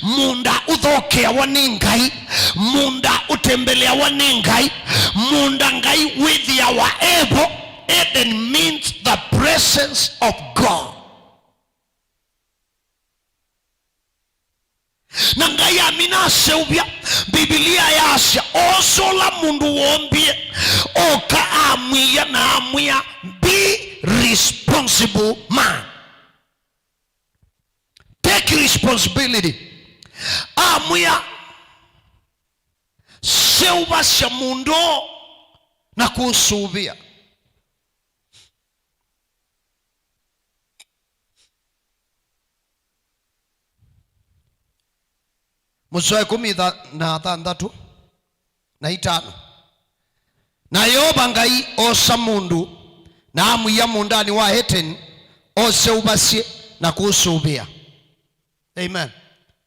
mũũnda ũthokeawa nĩ Ngai, mũũnda ũtembeleawa nĩ Ngai, mũũnda Ngai wĩthĩawa e vo. Eden means the presence of God. Na Ngai amina aseũvya, Mbivilia yaasya, oosa ũla mũndũ woombie, ooka amwia na amwĩa, "Be responsible man. Take responsibility." Amwĩa, "Seũvasya mũndũ na kũsũvĩa." Mũsoa ĩkũmi na thanthatũ na itano. Na Yeova Ngai oosa mũndũ, na amwia mũũndanĩ wa Eteni, oseũvasye na kũsũvĩa. Amen.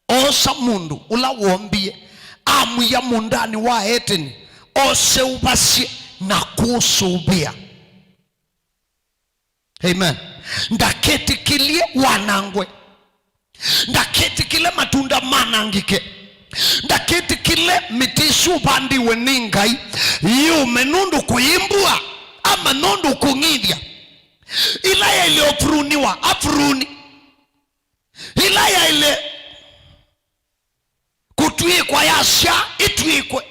Oosa mũndũ ũla woombie, amwia mũũndanĩ wa Eteni, oseũvasye na kũsũvĩa. Amen. Ndaketĩkĩlye wanangwe. Ndaketĩkĩle matunda manangĩke. Ndaketĩkĩle mĩtĩ ĩsu ũvandiwe nĩ Ngai yũme nũndũ kũimbua ama nũndũ kũng'ithya. Ĩla yaĩle ũvuruniwa, avuruni. Ĩla yaĩle kũtw'ĩkwa yasya ĩtw'ĩkwe.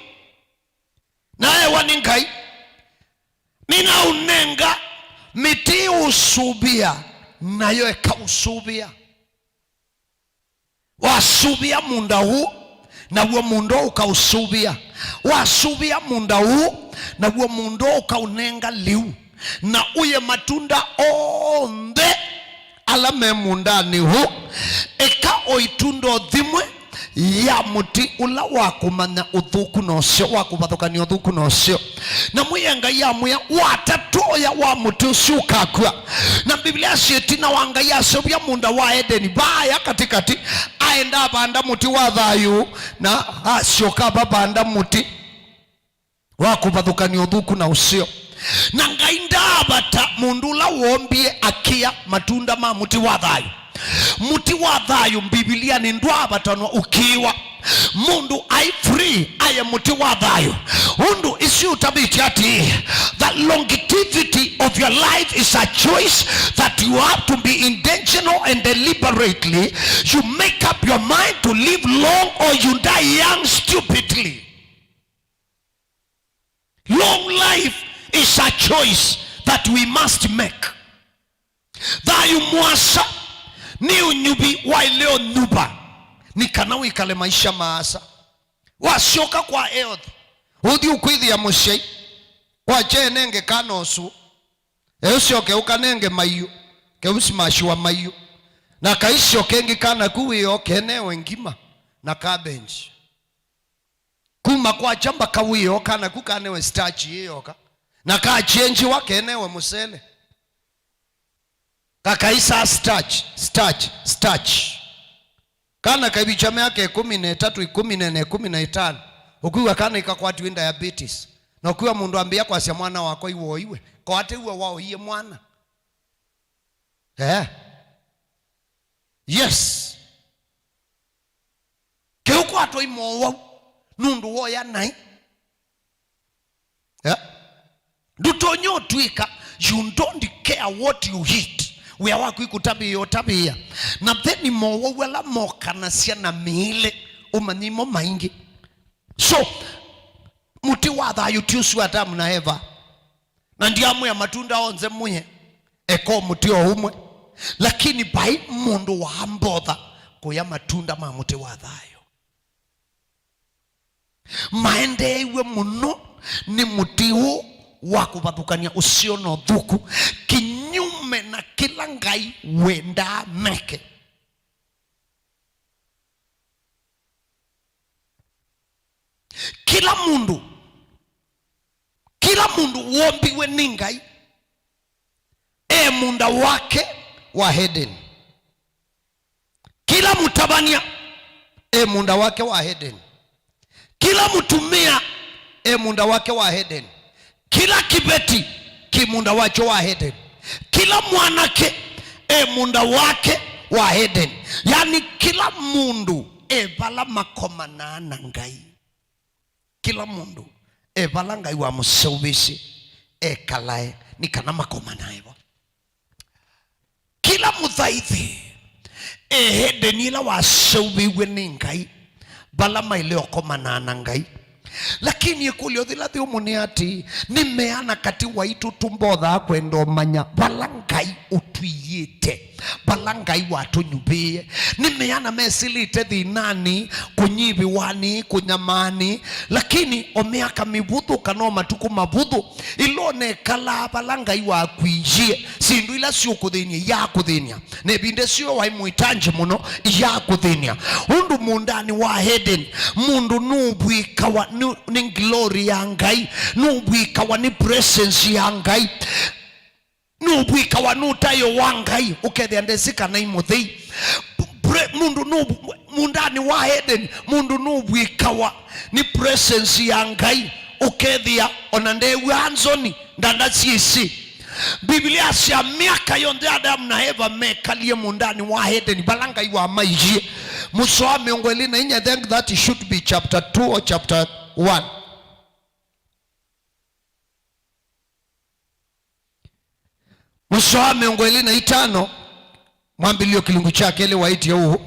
Na ewa nĩ Ngai, "Nĩnaũnenga mĩtĩ ũsũvĩa, nayo ĩkaũsũvĩa." Wasũvĩa mũũnda ũũ, naw'o mũũnda ũũ ũkaũsũvĩa. Wasũvĩa mũũnda ũũ, naw'o mũũnda ũũ ũkaũnenga lĩu, na ũye matunda onthe ala me mũũndanĩ ũũ, eka o itunda o yĩmwe ya mũtĩ ũla wa kũmanya ũthũku na ũseo, wa kũvathũkany'a ũthũku na ũseo. Na mwĩe Ngai amwĩa, "Wata tũya wa mũtĩ ũsu ũkakw'a." Na Mbivilia yasya ĩtina wa Ngai aseũvya mũũnda wa Edeni, vaaya katĩkatĩ, aenda avanda mũtĩ wa thayũ, na asyoka avavanda mũtĩ wa kũvathũkany'a ũthũku na ũseo. Na Ngai ndaavata mũndũ ũla woombie akĩa matunda ma mũtĩ wa thayũ. Mũtĩ wa thayũ Mbivilianĩ ndwaavatanwa ũkĩĩwa. Mũndũ aĩ free aye mũtĩ wa thayũ. Ũndũ ĩsu ũtavĩtye atĩĩ, the longevity of your life is a choice that you have to be intentional and deliberately. You make up your mind to live long or you die young stupidly. Long life is a choice that we must make. Thayũ mũasa nĩ ũnyuvi waĩle ũnyuva nĩ kana wĩkale maisha maasa. Wasyoka kwa health, ũthi ũkwĩthĩa mũsyai, kwakya ĩnenge kana ũsu, eũsyoke ũkanenge maiũ, keũsimashiwa maiũ, na kaisyoke ĩngĩ kana ku wĩo kenewe ngima na cabbage. Kuma kwakya mbaka wĩo kana ku kanewe starch yĩyoka, na kachenjiwa kenewe mũsele. Kakaisa starch, starch, starch. Kana kaivikya myaka ĩkũmi na ĩtatũ, ĩkũmi na ĩna, ĩkũmi na ĩtano, ũkwĩw'a kana ikakwatiwe diabetes. Na ũkwĩw'a mũndũ ambĩĩa kwasya, "Mwana wakwa iwoiwe." Ko ate w'o waoie mwana. Eh? Yes. Kĩu kwatwa imowau nũndũ woya naĩ. Eh? Ndũtonya ũtw'ĩka, you don't care what you eat. Wĩa waku ikũtavĩĩa ũtavĩĩa. Na then mowau ala mokanasya na mĩĩle, ũmanyĩmo maingĩ. So, mũtĩ wa thayũ ti ũsu Atamu na Eva. Na ndiamwĩa matunda onthe mũye, eka o mũtĩ o ũmwe. Lakini vai mũndũ waambotha kũya matunda ma mũtĩ wa thayũ. Maendeeiw'e mũno nĩ mũtĩ ũũ wa kũvathũkany'a ũseo na ũthũku, kĩnyume na kĩla Ngai wendaa meke. Kĩla mũndũ, kĩla mũndũ wombiwe nĩ Ngai e mũũnda wake wa Eden. Kĩla mũtavany'a e mũũnda wake wa Eden. Kĩla mũtumĩa e mũũnda wake wa Eden. Kĩla kĩveti kĩ mũũnda wakyo wa Eden. Kĩla mwanake e mũũnda wake wa Eden. Yaani, kĩla mũndũ e vala makomanaa na Ngai. Kĩla mũndũ e vala Ngai wamũseũvĩsye ekalae, nĩ kana makomanae vo. Kĩla mũthaithi e Edeni ĩla waseũvĩw'e nĩ Ngai, vala maĩle ũkomanaa na Ngai. Lakini ĩkũlyo yĩla yĩũmũ nĩ atĩĩ, nĩ meana katĩ waitũ tũmbothaa kwenda ũmanya vala Ngai ũtwĩĩte, vala Ngai watũnyuvĩĩe. Nĩ meana mesĩlĩte thĩnanĩ, kũnyivĩwanĩ, kũnyamaanĩ, lakini o myaka mĩvũthũ kana o matukũ mavũthũ, ĩla ũnekalaa vala Ngai wakwĩie, syĩndũ ila syũkũthĩny'a iyakũthĩny'a. Na ĩvinda ĩsu waĩ mũitanji mũno, iyakũthĩny'a. Ũndũ mũũndanĩ wa Eden, mũndũ nũvw'ĩkawa nĩ, nĩ glory ya Ngai, nũvw'ĩkawa nĩ presence ya Ngai, nũvw'ĩkawa nĩ ũtaĩo wa Ngai, ũkethĩa ndesĩ kana i mũthei. Pre-, mũndũ nũ-, mũũndanĩ wa Eden, mũndũ nũvw'ĩkawa nĩ presence ya Ngai, ũkethĩa ona ndew'aa nzoni, ndanasyĩsĩ. Biblia yasya myaka yonthe Adamu na Eva mekalie mũũndanĩ wa Eden, vala Ngai wamaiie. Mũsoa mĩongo ĩlĩ na inya, I think that should be chapter two or chapter one. Mũsoa wa mĩongo ĩlĩ na itano, mwambĩlĩlyo kĩlungu kya kelĩ waĩtye ũũ,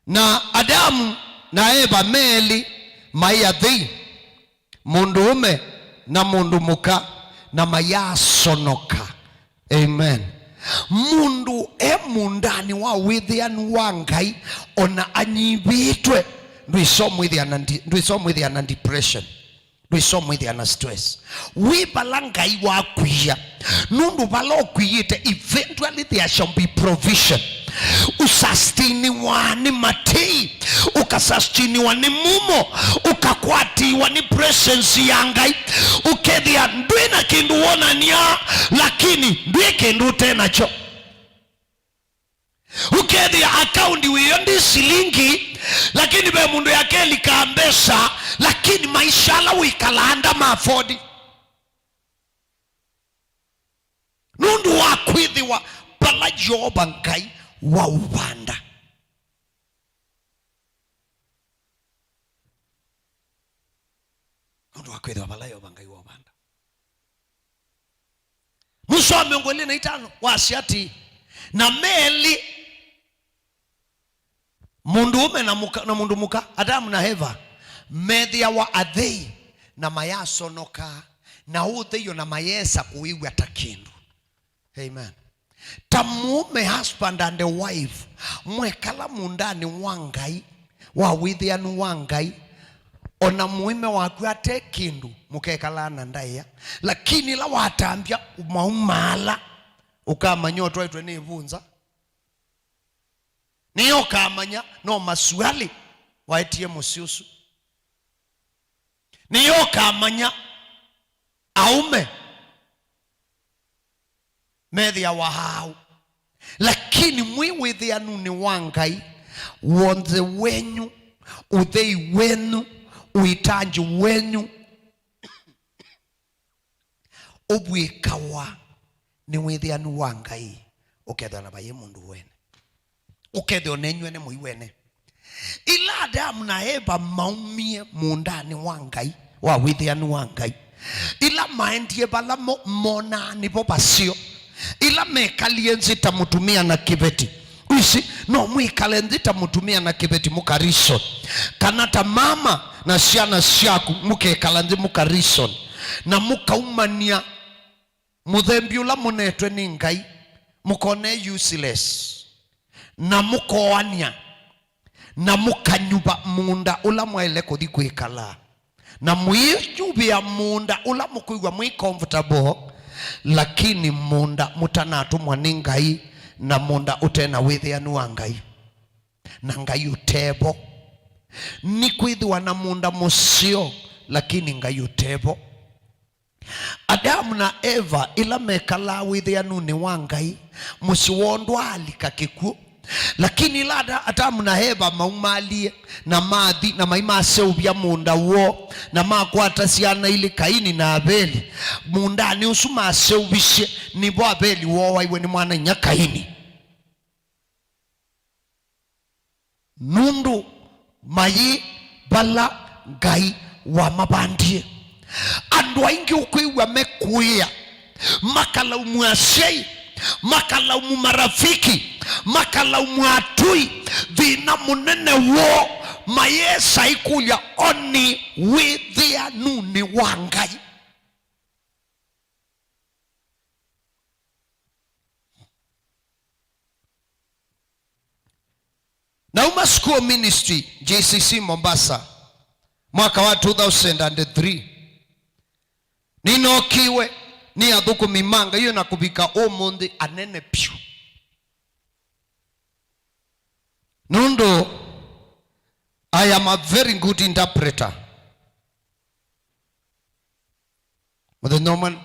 na Adamu na Eva me elĩ maĩ athei, mũndũũme na mũndũ mũka, na mayaasonoka. Amen. Mũndũ e mũũndanĩ wa wĩthĩanu wa Ngai, ona anyivĩtwe, ndwĩsa ũmwĩthĩa na ndi-, ndwĩsa ũmwĩthĩa na depression. Ndwĩsa ũmwĩthĩa na stress. Wĩ vala Ngai wakwia. Nũndũ vala ũkwiyĩte, eventually there shall be provision. Ũsastiniwa nĩ matei, ũkasastiniwa nĩ mumo, ũkakwatiwa nĩ presence ya Ngai. Ũkethĩa ndwĩ na kĩndũ wonania, lakini ndwĩ kĩndũ ũte nakyo. Ũkethĩa akaũndi wĩyo ndĩ silingi, lakini ve mũndũ yakelikaa mbesa, lakini maisha ala wĩkalaa ndama afford. Nũndũ wa kwĩthĩwa vala Yeova Ngai waũvanda. Nũndũ wa kwĩthĩwa vala Yeova Ngai waũvanda. Mũsoa wa mĩongo ĩlĩ na itano wasya atĩĩ, na me elĩ, mũndũũme na mũka, na mũndũ mũka, Adamu na Eva, methĩawa athei na mayasonoka, na ũthei o na mayesa kũwĩw'a ta kĩndũ. Amen. Ta mũũme, husband and a wife, mwekala mũũndanĩ wa Ngai, wa wĩthĩanu wa Ngai, o na mũũme waku ate kĩndũ, mũkekalaa na ndaĩa. Lakini ĩla watambya maumaala, ũkamanya ũtwaĩtwe nĩ ĩvunza. Nĩyo ũkamanya no masualĩ waetie mũsyĩ ũsu. Nĩyo ũkamanya aũme methĩawa aaũ. Lakini mwĩ wĩthĩanunĩ wa Ngai, w'onthe wenyu, ũthei wenyu, ũitanji wenyu, ũvw'ĩkawa nĩ wĩthĩanu wa Ngai, ũkethĩwa na vayĩ mũndũ wene. Ũkethĩwa nenyu ene mũi wene. Ĩla Adamu na Eva maumie mũũndanĩ wa Ngai, wa wĩthĩanu wa Ngai, ĩla maendie vala mo, monaa nĩvo vaseo, ĩla mekalie nzĩ ta mũtumĩa na kĩveti, isi, no mwĩkale nthĩ ta mũtumĩa na kĩveti mũka reason, kana ta mama na syana syaku mũkekala nthĩ mũka reason, na mũkaumany'a mũthembi ũla mũnetwe nĩ Ngai, mũkone useless, na mũkoanĩa, na mũkanyuva mũũnda ũla mwaĩle kũthi kwĩkala, na mũinyuvĩa mũũnda ũla mũkwĩw'a mwĩ comfortable, lakini mũũnda mũtanatũmwa nĩ Ngai, na mũũnda ũte na wĩthĩanu wa Ngai, na Ngai ũtevo. Nĩkwĩthĩwa na mũũnda mũseo, lakini Ngai ũtevo. Adamu na Eva, ĩla mekalaa wĩthĩanunĩ wa Ngai, mũsyĩ woo ndwaalika kĩkw'ũ. Lakini ĩla Ada-, Adamu na Eva maumalie na mathi na maimaseũvya mũũnda woo, na makwata syana ilĩ, Kaini na Aveli, mũũndanĩ ũsu maseũvisye, nĩvo Aveli wooaiwe nĩ mwana-inyia Kaini. Nũndũ mayĩ vala Ngai wamavandie. Andũ aingĩ ũkwĩw'a mekũĩa, makalaumu asyai, makalaumu marafiki, makalaumu atũi. Thĩna mũnene woo, mayesa ĩkũlya, onĩ wĩthĩanunĩ wa Ngai? Nauma School Ministry, J C C Mombasa, mwaka wa two thousand and three. Nĩnookiwe nĩ athũkũmi ma Ngai na kũvika ũmũnthĩ anene vyũ. Nũndũ I am a very good interpreter. Mũthenya ũmwe,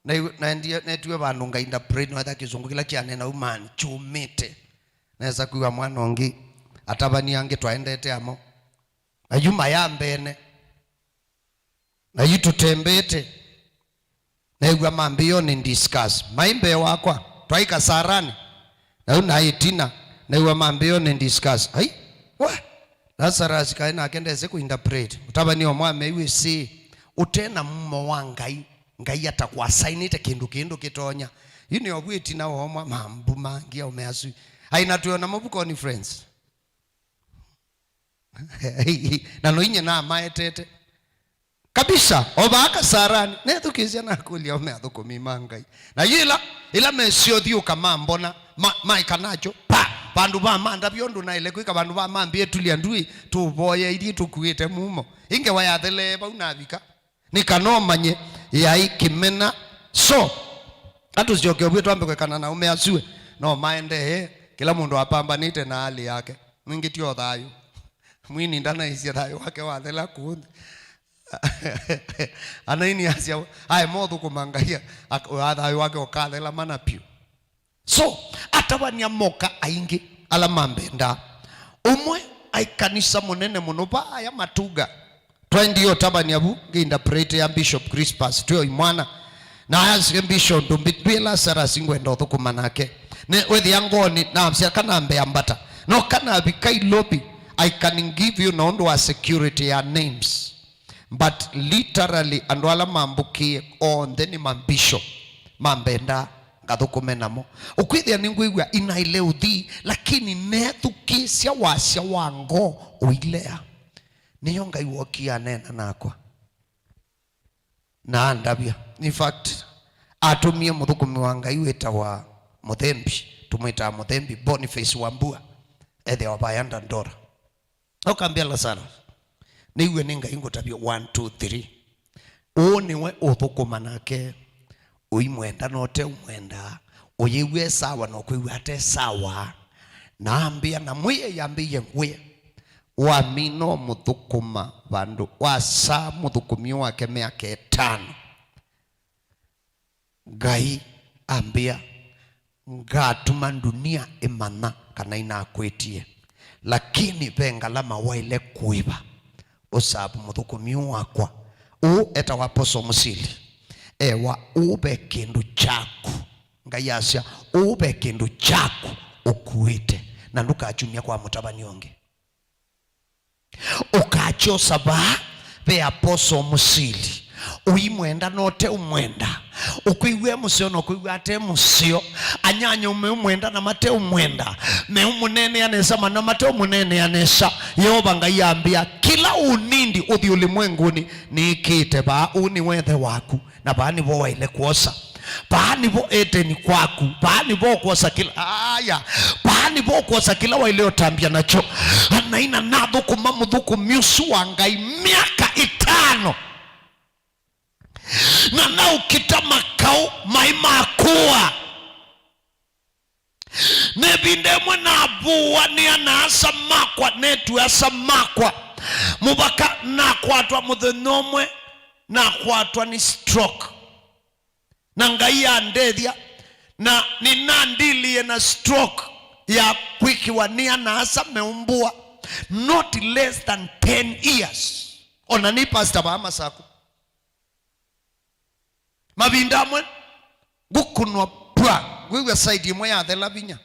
na-, naendie, netiwe vandũ ngainterpret, noetha kĩsũngũ kĩla kĩanena umani kyũmĩte. Nesa kwĩw'a mwana ũngĩ, atavany'a angĩ twaendete amo. Na yu mayambene. Na yu tũtembete. Neew'a mambĩĩo nĩ discuss. Mai mbee wakwa, twaĩ kasaranĩ. Na yu naĩ ĩtina, neew'a mambĩĩo nĩ discuss. Ai, wa! Lazarus kaĩ nake ndesĩ kũinterpret. Mũtavany'a ũmwe ameew'a ĩsĩ, ũte na mumo wa Ngai, Ngai atakwasainĩte kĩndũ kĩndũ kĩtonya. Yu nĩ ovu ĩtina womwa mambu mangĩ aume asu. Ai, na twĩona mavu conference. Na no inye namaetete. Kabisa, o vaa kasaranĩ, nethukĩĩsya nakũlya aume athũkũmi ma Ngai. Na yu ĩla, ĩla mesyothi ũka mambona, ma-, maĩka nakyo, pa, vandũ va mandavya ũndũ naĩle kwĩka, vandũ va mambĩa tulya ndũĩ, tũvoya ithi tũkuĩte mumo. Ĩ ngewa yathelee vau navika. Nĩ kana ũmanye yaĩ kĩmena. So, atũsyoke ũvyũ twambe kwekana na aume asu, no maendee, kĩla mũndũ apambanĩte na hali yake. Mwingĩ ti o thayũ. Mwini ndanaisye thayũ wake wathela kũũ nthĩ. Anaini asya, ae mothũkũma Ngai, ak-, thayũ wake ũkathela mana vyũ. So, atavany'a moka aingĩ ala mambendaa. Ũmwe aĩ kanisa mũnene mũno vaaya Matuga. Twaendie ũtavany'a vu, ngĩinterpret ya Bishop Crispus, twĩ o imwana. Na asye, "Bishop, ndũmbi-, ndwĩ Lazarus ngwenda ũthũkũma nake." Ne, wethĩa ngoonĩ, nasya, "Kanambe ambata." No kanavika ilobi, I can give you na ũndũ wa security ya names. But literally, andũ ala mambũkĩe onthe nĩ mambishop, mambendaa ngathũkũme namo. Ũkwĩthĩa nĩngwĩw'a inaile ũthi, lakini nethukĩĩsya wasya wa ngoo ũilea. Nĩyo Ngai wokie aneena nakwa na andavya. In fact, atũmie mũthũkũmi wa Ngai wĩtawa Mũthembi, tũmwĩtaa Mũthembi, Boniface Wambua, ethĩawa vaya Dandora. Ũkambĩa, "Lazarus, nĩw'e nĩ Ngai ngũtavye, one, two, three. Ũũ nĩwe ũthũkũma nake, ũimwenda na ũteũmwenda, ũyĩw'e e sawa na ũkwĩw'a ate sawa." Na ambĩa, "Na Mwĩai ambĩie ngwĩe, wamina ũmũthũkũma vandũ wasaa mũthũkũmi wake myaka ĩtano." Ngai ambĩa, "Ngatuma ndunia ĩmanya kana inakwĩtie, lakini ve ngalama waĩle kũĩva ũsavu mũthũkũmi ũũ wakwa." Ũũ etawa Apostle Mũsili. Ewa, "Ũũ ve kĩndũ kyaku." Ngai asya, "Ũũ ve kĩndũ kyaku ũkuĩte, na ndũkakyumya kwa mũtavany'a ũngĩ." Ũkakyosa vaa ve Apostle Mũsili. Ũimwenda na ũteũmwenda. Ũkwĩw'a e mũseo na ũkwĩw'a ate mũseo. Anyanya ũmeũmwenda na mateũmwenda. Meũmũneenea nesa mana mateũmũneenea nesa. Yeova Ngai ambĩa, "Kĩla ũnindi ũthi ũlĩmwengũnĩ nĩĩkĩĩte vaa, ũũ nĩwe ĩthe waku, na vaa nĩvo waĩle kwosa." Vaa nĩvo Eteni kwaku. Vaa nĩvo ũkwosa kĩla, aya. Vaa nĩvo ũkwosa kĩla waĩle ũtambya nakyo. Anaina nathũkũma mũthũkũmi ũsu wa Ngai myaka ĩtano. Na naũkita makaũ, maĩ makũa. Na ĩvinda ĩmwe navũwa nĩ ana-a-asa makwa, netu-a-asa makwa, mũvaka nakwatwa mũthenya ũmwe, nakwatwa nĩ stroke. Na Ngai andethya, na nĩnandilie na stroke ya kwĩkĩwa nĩ ana-a-asa meumbũa, not less than ten years. Ona nĩ pastor vaa Masaku. Mavinda amwe ngũkũnwa pwa, ngwĩw'a side ĩmwe yathela vinya.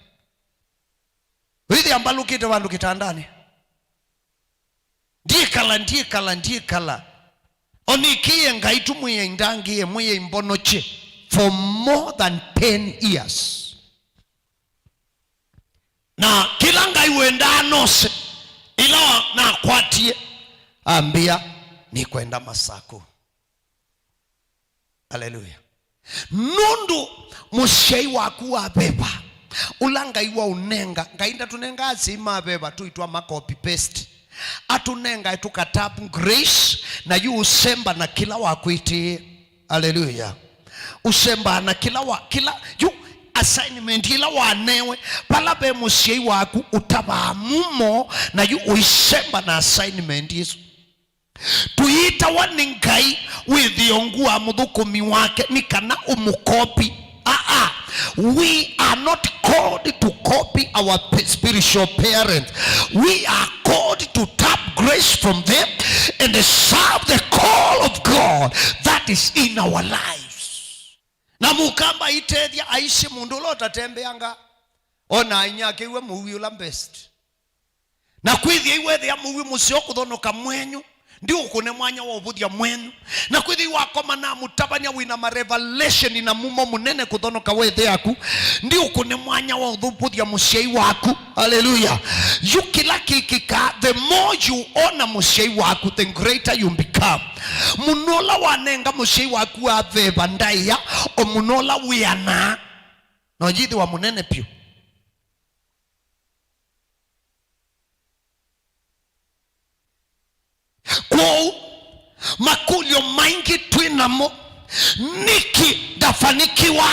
Wĩthĩa mbalũkĩte vandũ kĩtandanĩ. Ndiĩkala, ndiĩkala, ndiĩkala. O nĩkĩĩe Ngai tu, mwĩai ndangĩĩe, mwĩai mbonokye for more than ten years. Na kĩla Ngai wendaa nose, ĩla wa-, nakwatie, ambĩa, "Nĩkwenda Masaku." Haleluya. Nũndũ mũsyai waku wa veva, ũla Ngai waũnenga, Ngai ndatũnengaa asyai ma veva tũitwa ma copy paste. Atũnengae tũkatap grace, na yu ũsemba na kĩla wakwĩtĩĩe. Haleluya. Ũsembaa na kĩla wa, kĩla, yu assignment ĩla wanewe, vala ve mũsyai waku ũtavaa mumo, na yu ũisemba na assignment ĩsu. Tũyĩtawa nĩ Ngai wĩthĩe ungu wa mũthũkũmi wake nĩ kana ũmũkopi. Aa, we are not called to copy our p-, spiritual parents. We are called to tap grace from them and serve the call of God that is in our lives. Na Mũkamba aitethya aisye mũndũ ũla ũtatembeanga, ona ainyakĩw'e mũui ũla best. Na kwĩthĩa iwethĩa mũui mũseo kũthonoka mwenyu, ndiũkũne mwanya wa ũvũthya mwenyu. Na kwĩthĩa iwakoma na mũtavany'a wĩna ma revelation na mumo mũnene kũthonoka wethe yaku, ndiũkũne mwanya wa ũvũthya mũsyai waku. Haleluya. Yu kĩla kĩkĩkaa, the more you honor mũsyai waku, the greater you become. Mũno ũla wanenga mũsyai waku wa veva ndaĩa, o mũno ũla wĩanaa. Na ũyĩthĩwa mũnene vyũ. Kwoou, makũlyo maingĩ twĩ namo, nĩkĩ ndafanikiwa?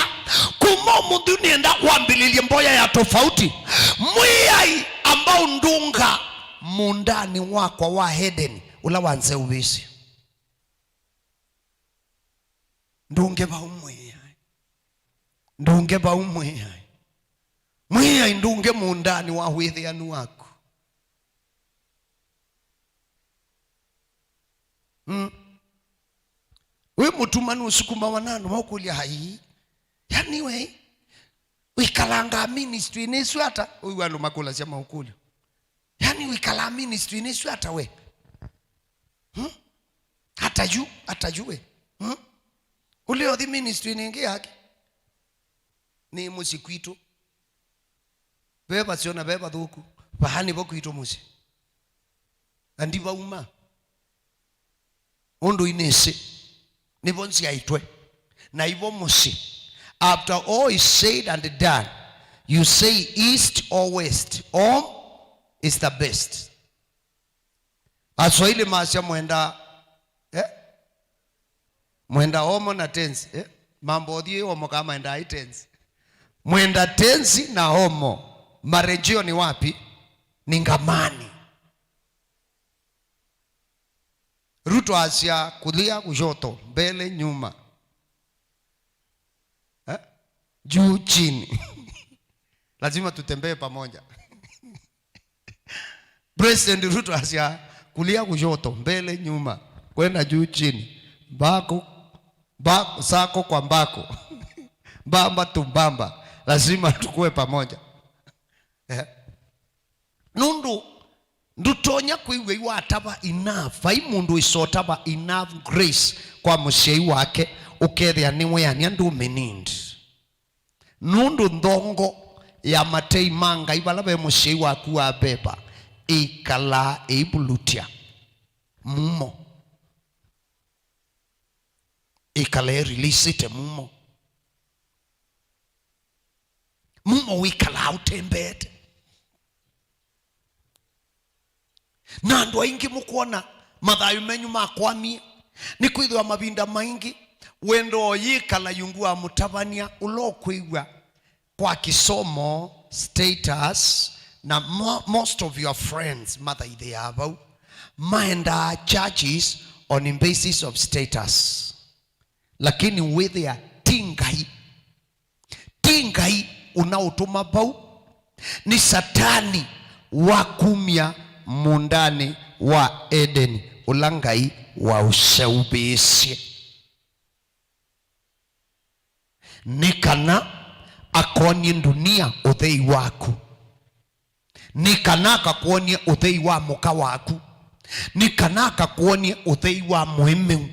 Kuma ũmũnthĩ nĩenda wambĩlĩlye mboya ya tofauti. Mwĩai ambao ndũnga mũũndanĩ wakwa wa Edeni, ũla wanzeũvĩsye. Ndũnge vau Mwĩai. Ndũnge vau Mwĩai. Mwĩai ndũnge mũũndanĩ wa wĩthĩanu waku. Mm. Wĩ mũtumanu ũsukumawa na andũ maũkũlya, "Ai, yani we, wĩkalangaa ministry-inĩ ĩsu ata?" Ũiw'a andũ makũlasya maũkũlyo. Yani wĩkalaa ministry-inĩ ĩsu ata we? Hmm? Ata yu, ata yu we? Hmm? Ũlĩ ũthi ministry-inĩ ĩngĩ yake? Nĩ mũsyĩ kwitũ. Ve vaseo na ve vathũku. Vaa nĩvo kwitũ mũsyĩ. Na ndivauma. Ũndũ inĩsĩ, nĩvo nzyaĩtwe, na ivo mũsyĩ. After all is said and done, you say east or west, home is the best. Aswahili masya mwenda, eh? Mwenda omo na tenzi, eh? Mambo ũthiĩ omo kama mwenda ai tenzi. Mwenda tenzi na omo. Marejeo ni wapi? Ni ngamani. Ruto asya kulia kushoto, mbele nyuma. Eh? Juu chini. Lazima tutembee pamoja. President Ruto asya kulia kushoto, mbele nyuma, kwenda juu chini, mbako, mbako, sako kwa mbako. Mbamba tu mbamba. Lazima tukue pamoja. Eh? Nũndũ ndũtonya kwĩw'a iwatava enough. Vai mũndũ wĩsotava enough grace kwa mũsyai wake, ũkethĩa nĩweanĩa ndũmĩnind. Nũndũ nthongo ya matei ma Ngai vala ve mũsyai waku wa veva ĩkalaa ĩivulutya mumo. Ĩkalaa ĩrilisĩte mumo. Mumo wĩkalaa ũtembeete. Na andũ aingĩ mũkwona mathayũ menyu makwamie, nĩkwĩthĩwa mavinda maingĩ wendo yĩkala yungu wa mũtavany'a ũla ũkwĩw'a kwa kĩsomo, status, na mo-, most of your friends mathaithĩaa vau. Maendaa churches on basis of status. Lakini wĩthĩa ti Ngai. Ti Ngai ũnaũtũma vau, nĩ Satani wakumya mũũndanĩ wa Edeni ũla Ngai waũseũvĩĩsye. Nĩ kana akonie ndunia ũthei waku. Nĩ kana akakwony'e ũthei wa mũka waku. Nĩ kana akakwony'e ũthei wa mũĩmĩu.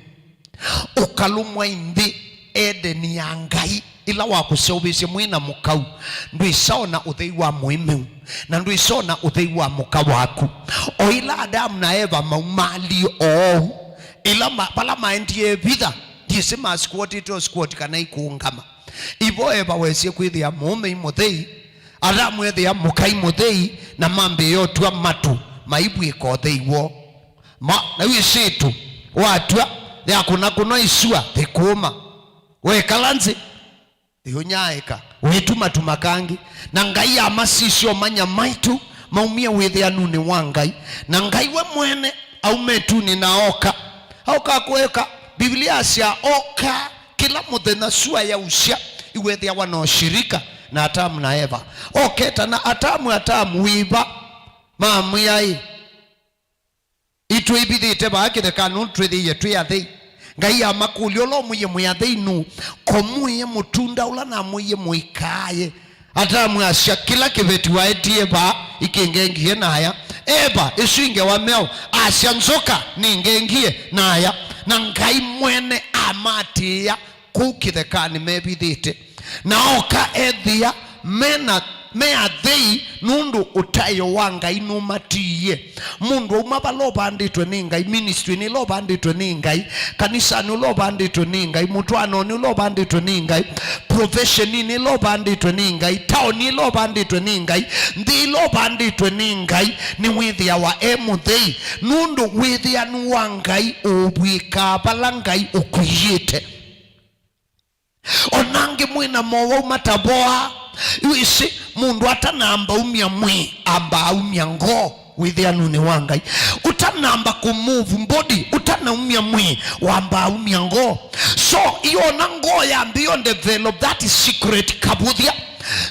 Ũkalũmwa ĩ nthĩ Edeni ya Ngai, ĩla wakũseũvĩsye mwĩ na mũkau. Ndwĩsona ũthei wa mũĩmĩu, na ndwĩsona ũthei wa mũka waku. O ĩla Adamu na Eva maumaalie oou, ĩla ma-, vala maendie ĩvitha, ndyĩsĩ masquatĩte o squat kana ikũũngama. Ivo Eva wesie kwĩthĩa mũũme ĩ mũthei, Adamu ethĩa mũka ĩ mũthei, na mambĩĩa ũtw'a matu maivw'ĩka ũthei woo. Ma, na wĩsĩtu watw'a yakũnakũnwa ĩsua, thĩ kũũma. Wekala nzĩ, thĩ ũnyaaĩka, wĩtumatuma kangĩ. Na Ngai amasisya ũmanya maitũ maumie wĩthĩanunĩ wa Ngai. Na Ngai we mwene auma ĩtunĩ na oka. Aũka kũeka, Biblia asya oka kĩla mũthenya sua yausya, iwethĩawa na ũshirika na Atamu na Eva. Oketa na Atamu, Atamu wĩva? Mamwĩa ĩ, itwĩvithĩte vaa kĩthekanĩ ũndũ twĩthĩie twĩ athei. Ngai amakũlya, ũla ũmwĩie mwĩ athei nũũ? Komũĩe mũtunda ũla namwĩie mũikaaye. Atamu asya, kĩla kĩveti waetie vaa ikĩngengie naya. Eva, ĩsu ĩ ngewa myaũ? Asya, nzoka nĩngengie naya. Na Ngai mwene amatĩĩa kũu kĩthekanĩ mevithĩte. Na oka ethĩa mena, me athei nũndũ ũtaĩo wa Ngai nũmatiie. Mũndũ auma vala ũvandĩtwe nĩ Ngai, ministry-nĩ ĩla ũvandĩtwe nĩ Ngai, kanisanĩ ũla ũvandĩtwe nĩ Ngai, mũtwaanonĩ ũla ũvandĩtwe nĩ Ngai, profession-inĩ ĩla ũvandĩtwe nĩ Ngai, taoni ĩla ũvandĩtwe nĩ Ngai, nthĩ ĩla ũvandĩtwe nĩ Ngai, nĩwĩthĩawa e mũthei, nũndũ wĩthĩanu wa Ngai ũvw'ĩkaa vala Ngai ũkwĩĩte. O na angĩ mwĩ na mowau matavoaa. Wĩsĩ, mũndũ atanamba umya mwĩĩ, amba aumya ngoo wĩthĩanunĩ wa Ngai. Ũtanamba kũmove body, ũtanaumya mwĩĩ, wamba aumya ngoo. So, ĩona ngoo yambĩĩa develop that secret kavũthya.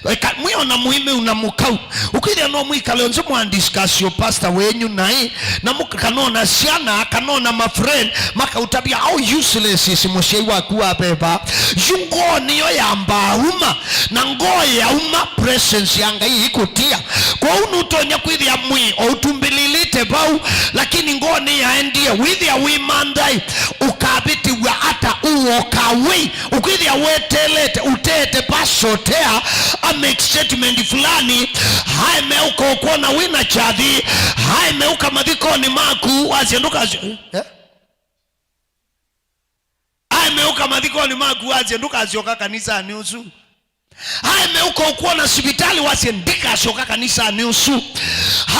Eka, mwĩona mũĩmĩu na mũkau. Ũkwĩthĩa no mwĩkale nzĩ mwa discuss yo pastor wenyu naĩ, na mũka-, kana ona syana, kana ona ma friend, makaũtavya how useless is mũsyai waku wa veva. Yu ngoo nĩyo yambaa uma, na ngoo yauma, presence ya Ngai ĩkũtia. Kwoou nũtonya kwĩthĩa mwĩĩ o ũtumbĩlĩlĩte vau, lakini ngoo nĩyaendie, wĩthĩa wĩ manthai, ũkavĩtĩw'a ata ũwoka wĩ? Ũkwĩthĩa weteelete, ũteete pasotea, a make statement fulani, aeme ũka ũkwona wĩ na kyathi, aeme ũka mathikonĩ maku, wasye ndũkasyo-, eh? Aeme ũka mathikonĩ maku, wasye ndũkasyoka kanisanĩ ũsu. Aeme ũka ũkwona sivitali, wasye ndikasyoka kanisanĩ ũsu.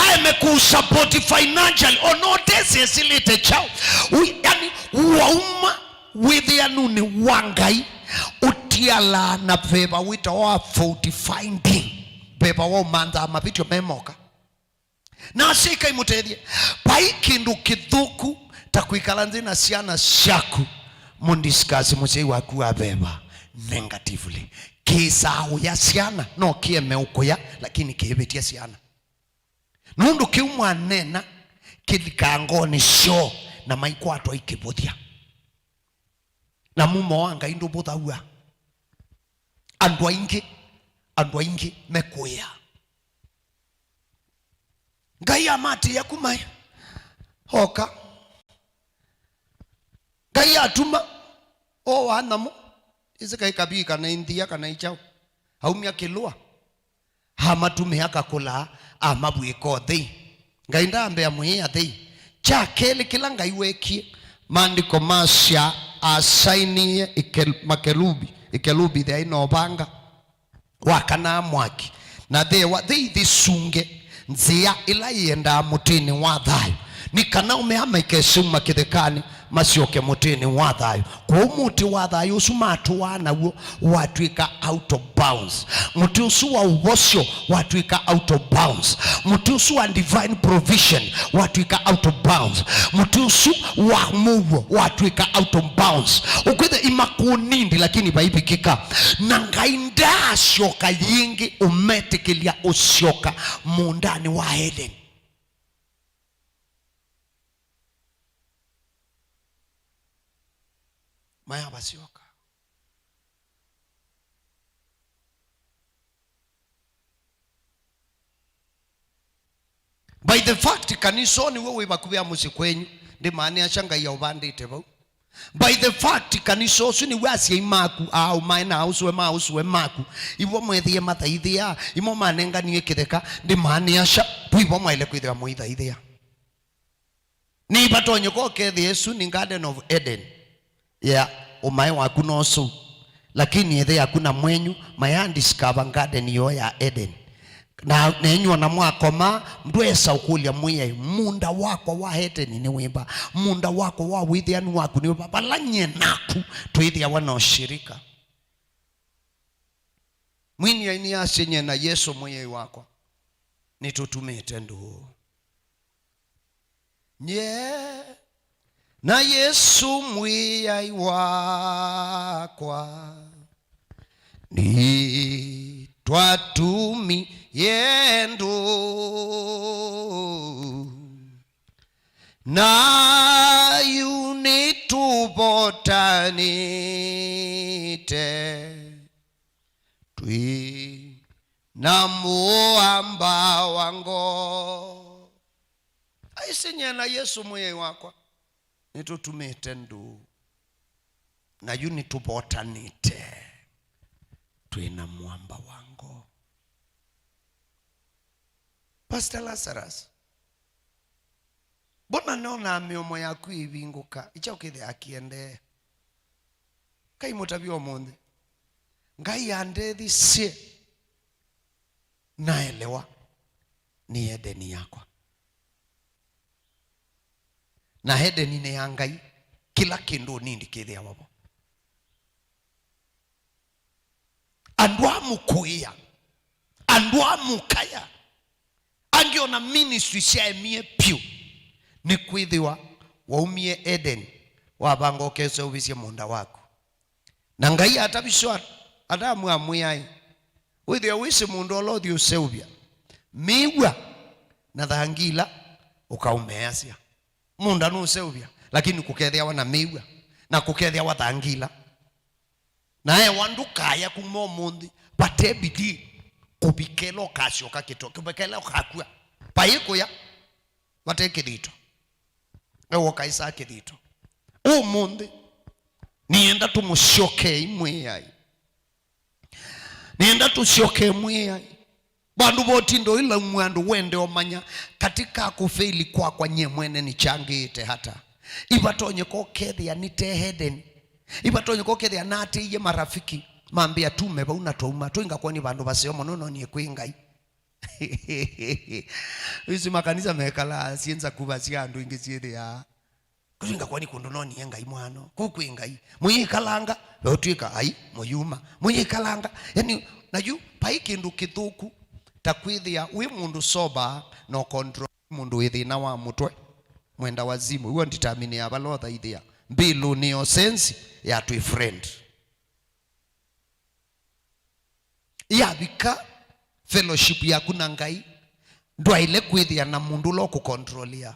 Aeme kũsupport financially, ona ũtesĩ ĩsilĩte kyaũ. Ui-, yani, wauma wĩthĩanunĩ wa Ngai, ũtialaa na veva wĩtawa fault finding. Veva wa ũmanthaa mavĩtyo me moka. Na asyai, kai mũtethye. Vai kĩndũ kĩthũku ta kwĩkala nthĩ na syana syaku mũndiscuss mũsyai waku wa veva negatively. Kĩsaa ũya syana, no kĩeme ũkũya, lakini kĩĩvĩtya syana. Nũndũ kĩu mwaneena kĩlikaa ngoonĩ syoo na maikwatwa ikĩvũthya. Na mumo wa Ngai ndũvũthaw'a. Andũ aingĩ, andũ aingĩ mekũĩa. Ngai amatĩĩa kuma ĩ? Oka. Ngai atuma owa nyamũ, ĩsĩ kaĩ kabii kana ĩ nthia kana ĩ kyaũ. Aumya kĩlũa. Amatumĩa kakũla, amavw'ĩka ũthei. Ngai ndaambĩa mwĩĩ athei. Kya kelĩ kĩla Ngai wekie, maandĩko masya asainie ike-, makelubi, ikelubi yaĩ na ũvanga. Wakanaa mwaki, na thewa thei thisunge nzĩa ĩla ĩendaa mũtĩnĩ wa thayũ, nĩ kana ũmea maikesyauma kĩthekanĩ, masyoke mũtĩnĩ wa thayũ. Kwoou mũtĩ wa thayũ ũsu matũaa naw'o watw'ĩka out of bounds. Mũtĩ ũsu wa ũvosyo watw'ĩka out of bounds. Mũtĩ ũsu wa divine provision watw'ĩka out of bounds. Mũtĩ ũsu wa mũuo watw'ĩka out of bounds. Ũkwĩthĩa imakũnindi, lakini vaivikĩka. Na Ngai ndaasyoka yĩngĩ ũmetĩkĩlya ũsyoka mũũndanĩ wa Edeni. Mayavasyoka. By the fact, kanisa ũũ nĩw'o wĩ vakuvĩ a mũsyĩ kwenyu, ndĩmaanĩasya Ngai aũvandĩte vau. By the fact, kanisa ũsu nĩw'o asyai maku, aaũmae na aũsũe ma aũsũe maku, ivo mweethĩie mathaithĩa, imo manenganie kĩtheka, ndĩmaanĩasya, vu ivo mwaĩle kwĩthĩwa mũithaithĩa. Nĩvatonyeka ũkethĩa ĩsu nĩ Garden of Eden ya ũmae waku na ũsũu, lakini ĩthe yaku na mwenyu maya discover garden yoo ya Eden. Na nenyu ona mwakoma, ndwesa ũkũlya Mwĩai, mũũnda wakwa wa Eden nĩ wĩva? Mũũnda wakwa wa wĩthĩanu waku nĩ wĩva? Vala nyie naku twĩthĩawa na ũshirika. Mwini aini asye, "Nyie na Yesũ Mwĩai wakwa, nĩtũtumĩte ndũũ." Nyie na Yesũ Mwĩai wakwa, nĩtwatumie ndũũ. Na yu nĩtũvotanĩte, twĩ na mũamba wa ngo. Aisye, "Nyie na Yesũ Mwĩai wakwa, nĩtũtumĩte ndũũ. Na yu nĩtũvotanĩte, twĩ na mũamba wa ngo." Pastor Lazarus, mbona nonaa mĩomo yaku ĩivingũka, ikyaũ kĩthĩa kĩendee? Ngai mũtavye ũmũnthĩ, Ngai andethisye naelewa nĩ Edeni yakwa. Na Edeni nĩ ya Ngai, kĩla kĩndũ ũnindi kĩthĩawa vo. Andũ amũkũĩa, andũ amũkaya, angĩ ona ministry syaemie pyũ, nĩ kwĩthĩwa waumie Eden, wavanga ũkeseũvĩsye mũũnda waku. Na Ngai atavisye Atamu amwĩa, "Wĩthĩe wĩsĩ mũũnda ũla ũthi ũseũvya, mĩw'a na thangi ila ũkaũmeasya." Mũũnda nũseũvya, lakini kũkethĩawa na mĩw'a, na kũkethĩawa thangi ila. Na ewa, ndũkaya kuma ũmũnthĩ, vate bidii, kũvika ĩla ũkasyoka kĩto, kũvika ĩla ũkakw'a. Vai kũya, vate kĩthito. Ewa ũkaĩsaa kĩthito. Ũmũnthĩ, nĩenda tũmũsyokei Mwĩai. Nĩenda tũsyoke Mwĩai. Vandũ va ũtinda ũilaumw'a andũ, wende ũmanya, katika kũfeili kwakwa nyie mwene nĩkyangĩĩte ata? Ivatonyeka ũkethĩa nĩ te Eden. Ivatonyeka ũkethĩa natĩie marafiki mambĩa tume vau na twauma. Tũingakwoni vandũ vaseo mũno, no niĩ kwĩ Ngai. Ĩsu makanisa mekalaa syĩ nzakuva sya andũ ingĩ syĩthĩaa. Kũtwinga kwani kũndũ nonie Ngai mwano. Kũu kwĩ Ngai. Mũyĩkalanga, ve ũtwĩka, ai, mũyuma. Mũyĩkalanga. Yani, na yu, vai kĩndũ kĩthũku ta kwĩthĩa wĩ mũndũ sober na ũcontrol mũndũ wĩ thĩna wa mũtwe. Mwenda wazimu. Iw'o determine ya vala ũthaithĩa. Mbĩlũ nĩyo sense ya twĩ friend. Yavika fellowship yaku na Ngai, ndwaĩle kwĩthĩa na mũndũ ũla ũkũkontrolĩa.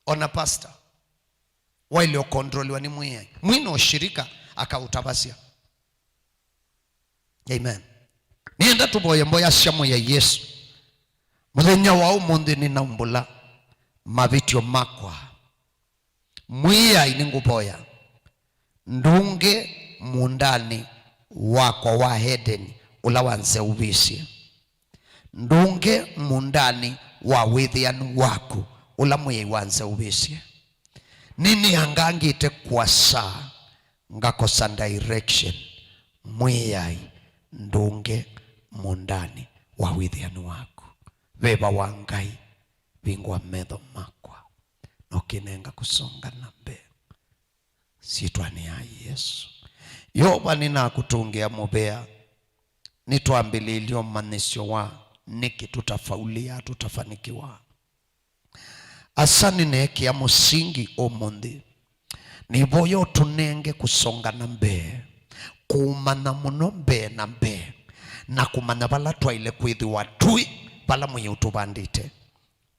Ona pastor, waĩle ũkontroliwa nĩ Mwĩai. Mwĩna ũshirika akaũtavasya. Amen. Nĩenda tũvoye mboya sya Mwĩai Yesũ. Mũthenya wa ũmũnthĩ nĩnaumbũla mavĩtyo makwa. Mwĩai, nĩngũvoya, ndũnge mũũndanĩ wakwa wa Edeni ũla wanzeũvĩsye. Ndũnge mũũndanĩ wa wĩthĩanu waku ũla Mwĩai wanzeũvĩsye. Nĩnĩangangĩte kũasa, ngakosa direction. Mwĩai, ndũnge mũũndanĩ wa wĩthĩanu waku. Veva wa Ngai, vingũa metho makwa, na ũkĩnenga kũsonga na mbee. Syĩtwanĩ ya Yesũ. Yeova, nĩnakũtũngĩa mũvea nĩ twambĩlĩĩlye ũmanyĩsyo wa nĩkĩ tũtafaulĩa, tũtafanikiwa. Asa nĩneekĩa mũsingi ũmũnthĩ. Nĩvoya ũtũnenge kũsonga na mbee, kũũmanya mũno mbee na mbee, na kũmanya vala twaĩle kwĩthĩwa twĩ vala Mwĩai ũtũvandĩte.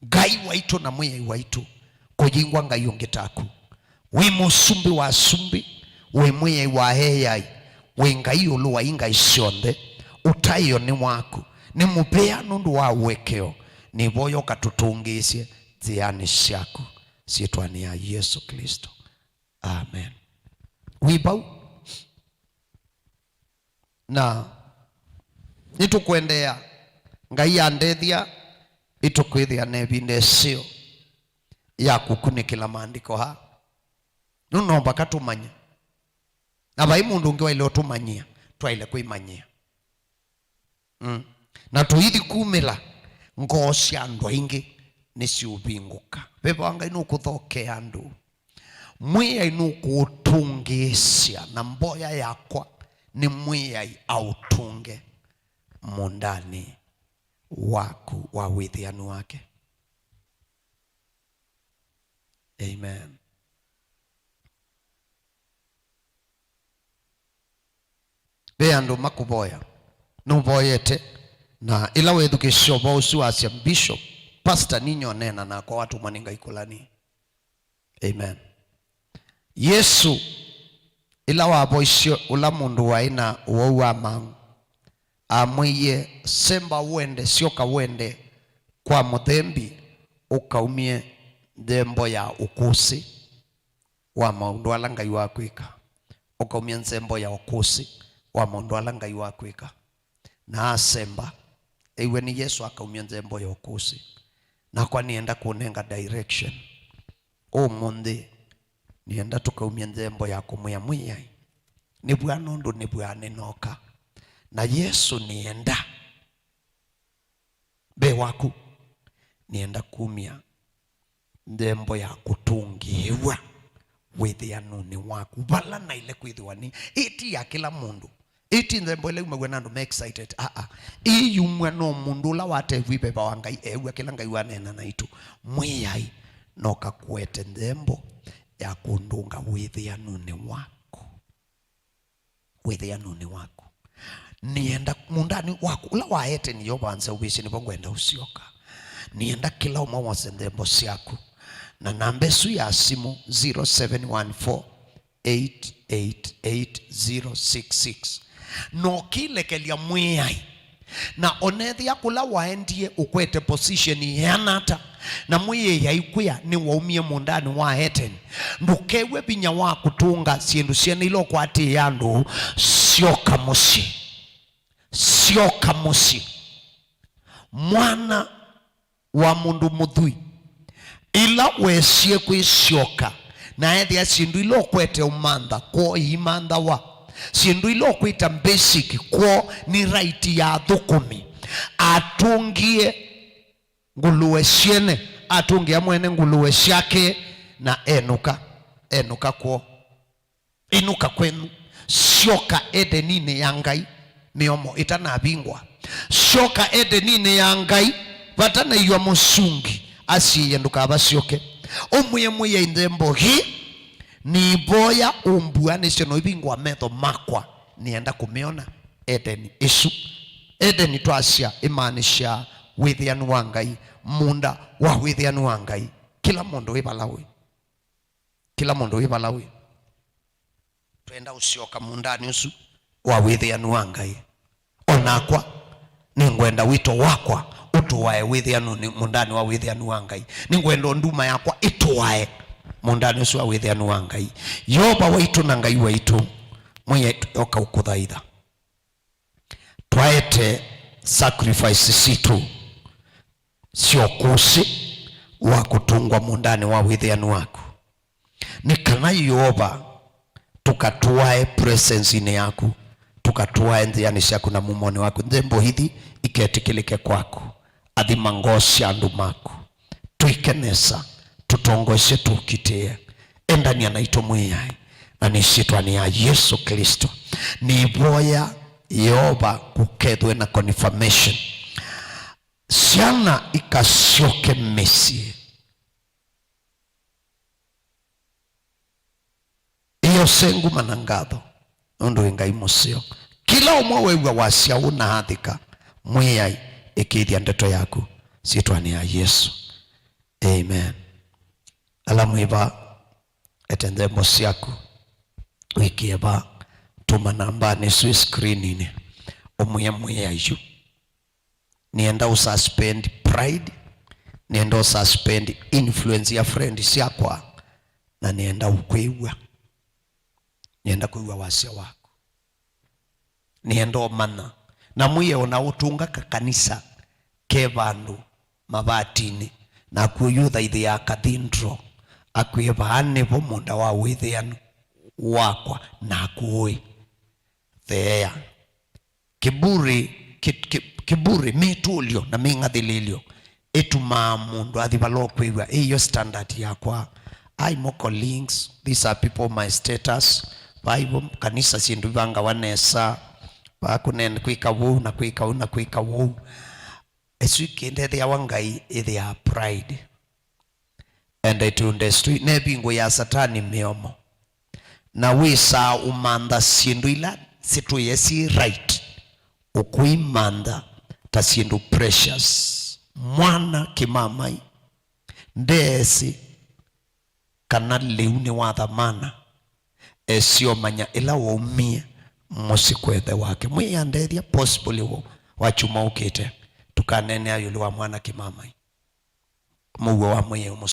Ngai waitũ na Mwĩai waitũ, kũyĩngwa Ngai ũngĩ taku. Wĩ Mũsumbĩ wa asumbĩ, wĩ Mwĩai wa eai, wĩ Ngai ĩũlũ wa i ngai syonthe. Ũtaĩo nĩ waku. Nĩ mũvea nũndũ wa ũekeo. Nĩvoya ũkatũtũngĩĩsye nzĩanĩ syaku, syĩtwanĩ ya Yesũ Klĩsto. Amen. Wĩ vau? Na nĩtũkwendeea. Ngai andethya, ĩtũkwĩthĩa na ĩvinda ĩseo ya kũkunĩkĩla maandĩko aa. Nũndũ no vaka tũmanye. Na vai mũndũ ũngĩ waĩle ũtũmanyĩa, twaĩle kwĩmanyĩa. Mm. Na tũithi kumĩla, ngoo sya andũ aingĩ nĩsiũvingũka. Veva wa Ngai nũkũthokea andũ. Mwĩai nũkũũtũngĩĩsya, na mboya yakwa nĩ Mwĩai aũtũnge mũũndanĩ waku wa wĩthĩanu wake. Amen. Ve andũ makũvoya, nũvoyete, na ĩla wethukĩsya ũvoo ũsu wasya, "Bishop, pastor, ninyie ũneena nakwa, watũmwa nĩ Ngai kũlani." Amen. Yesũ, ĩla wavoisye ũla mũndũ waĩ na ũwau wa maaũ, amwĩie, "Semba ũende, syoka ũende kwa mũthembi, ũkaumye nthembo ya ũkũsĩ wa maũndũ ala Ngai wakwĩka. Ũkaumya nzembo ya ũkũsĩ wa maũndũ ala Ngai wakwĩka." Na asemba, ew'a nĩ Yesũ akaumya nzembo ya ũkũsĩ. Nakwa nĩenda kũnenga direction. Ũmũnthĩ, nĩenda tũkaumya nzembo ya kũmwĩa Mwĩai, nĩvw'a nũndũ nĩvw'a nĩnoka. Na Yesũ nĩenda mbee waku, nĩenda kumya nthembo ya kũtũngĩĩw'a wĩthĩanũnĩ waku, vala naĩle kwĩthĩwa nĩ ĩti ya kĩla mũndũ. Ĩti nthembo ĩla yumaw'a na andũ me excited. Aa, ĩĩ yumw'a no mũndũ ũla watew'e veva wa Ngai, eew'a kĩla Ngai waneena naitũ. Mwĩai noka kũete nthembo ya kũndũnga wĩthĩanũnĩ waku. Wĩthĩanũnĩ waku. Nĩenda mũũndanĩ waku, ũla waete nĩ Yeova nza ũvĩsye, nĩvo ngwenda ũsyoka. Nĩenda kĩla ũmwe wose nthembo syaku. Na namba ĩsu ya simũ, zero seven one four, eight eight eight, zero six six. Na ũkĩlekelya Mwĩai. Na onethĩa kũla waendie ũkwete position ĩana ata, na Mwĩai aikwĩa nĩwaumie mũũndanĩ wa Eteni, ndũkew'e vinya wa kũtũnga syĩndũ syene ila ũkwatĩĩa andũ. Syoka mũsyĩ. Syoka mũsyĩ. Mwana wa mũndũ mũthwii, ĩla wesie kwĩsyoka na ethĩa syĩndũ ila ũkwete ũmantha kwoo iimanthawa, syĩndũ ila ũkwĩta basic kwoo nĩ right ya athũkũmi, atũngie ngũlũe syene, atũngĩa mwene ngũlũe syake, na enũka, enũka kwoo. Ĩnũka kwenyu. Syoka Edeninĩ ya Ngai mĩomo ĩtanavingwa. Syoka Edeninĩ ya Ngai vatanaĩw'a mũsungi asiĩĩe ndũkavasyoke. Ũmwĩe Mwĩai nthembo ĩĩ, nĩvoya ũmbuanĩsye na ũivingũa metho makwa, nĩenda kũmĩona Edeni ĩsu. Edeni twasya ĩmaanĩsyaa wĩthĩanu wa Ngai, mũũnda wa wĩthĩanu wa Ngai. Kĩla mũndũ wĩ vala wĩ. Kĩla mũndũ wĩ vala wĩ. Twenda ũsyoka mũũndanĩ ũsu wa wĩthĩanu wa Ngai. O nakwa, nĩngwenda wĩto wakwa ũtũae wĩthĩanũnĩ, mũũndanĩ wa wĩthĩanu wa Ngai. Nĩngwenda nduma yakwa ĩtũae mũũndanĩ ũsu wa wĩthĩanu wa Ngai. Yeova waitũ na Ngai waitũ, Mwĩai, tũyoka ũkũthaitha. Twaete sacrifice sitũ sya ũkũsĩ wa kũtũngwa mũũndanĩ wa wĩthĩanu waku, nĩ kana Yeova tũkatũae presence-inĩ yaku, ũkatũae nzĩanĩ syaku na mumonĩ waku. Nthembo ithi iketĩkĩlĩke kwaku. Athima ngoo sya andũ maku. Twĩke nesa, tũtongoesye, tũkitĩe. Endania naitũ Mwĩai, na nĩ syĩtwanĩ ya Yesũ Klĩsto nĩvoya Yeova kũkethwe na confirmation. Syana ikasyoke mĩsyĩ. Ĩyose nguma na ngatho, nũndũ wĩ Ngai mũseo. Kĩla ũmwe wew'a wasya ũũ na athĩka, Mwĩai, ĩkĩĩthya ndeto yaku syĩtwanĩ ya Yesũ. Amen. Ala mwĩ va, ete nthembo syaku, wĩkĩe va, tũma nambanĩ ĩsu ĩ screeninĩ, ũmwĩe Mwĩai yu. Nĩenda ũsuspend pride, nĩenda ũsuspend influence ya friend syakwa, na nĩenda ũkwĩw'a. Nĩenda kwĩw'a wasya waku. Nĩenda ũmanya. Na mwĩe ona ũtũnga kakanisa ke vandũ mavatinĩ, naku ũyũthaithĩaa cathedral, akwĩe, vaa nĩvo mũũnda wa wĩthĩanu wakwa naku ũĩ. Theea. Kĩburi, ki-, ki-, kĩburi, mĩtũlyo na mĩng'athĩlĩlyo ĩtumaa mũndũ athi vala ũkwĩw'a, "Ĩĩ, yo standard yakwa. Ai, mo colleagues, these are people my status. Vai vo kanisa syĩndũ ivangawa nesa. Vaa kũnen-, kwĩka vou na kwĩka ũu na kwĩka vou." Ĩsu ikĩndethĩawa Ngai ĩthĩaa pride. And it will destroy. Nĩ ĩvingo ya Satani mĩomo. Na wĩsaa ũmantha syĩndũ ila sitwĩe syĩ right, ũkũimantha ta syĩndũ precious. Mwana kĩmamai ndeesĩ kana lĩu nĩ wa thamana, esĩ o manya ĩla waumie mũsyĩ kwa ĩthe wake. Mwĩai andethya possibly wa, wa kyumwa ũkĩte, tũkaneenea ĩũlũ wa mwana kĩmamai. Mũuo wa Mwĩai ũmũsũvĩe.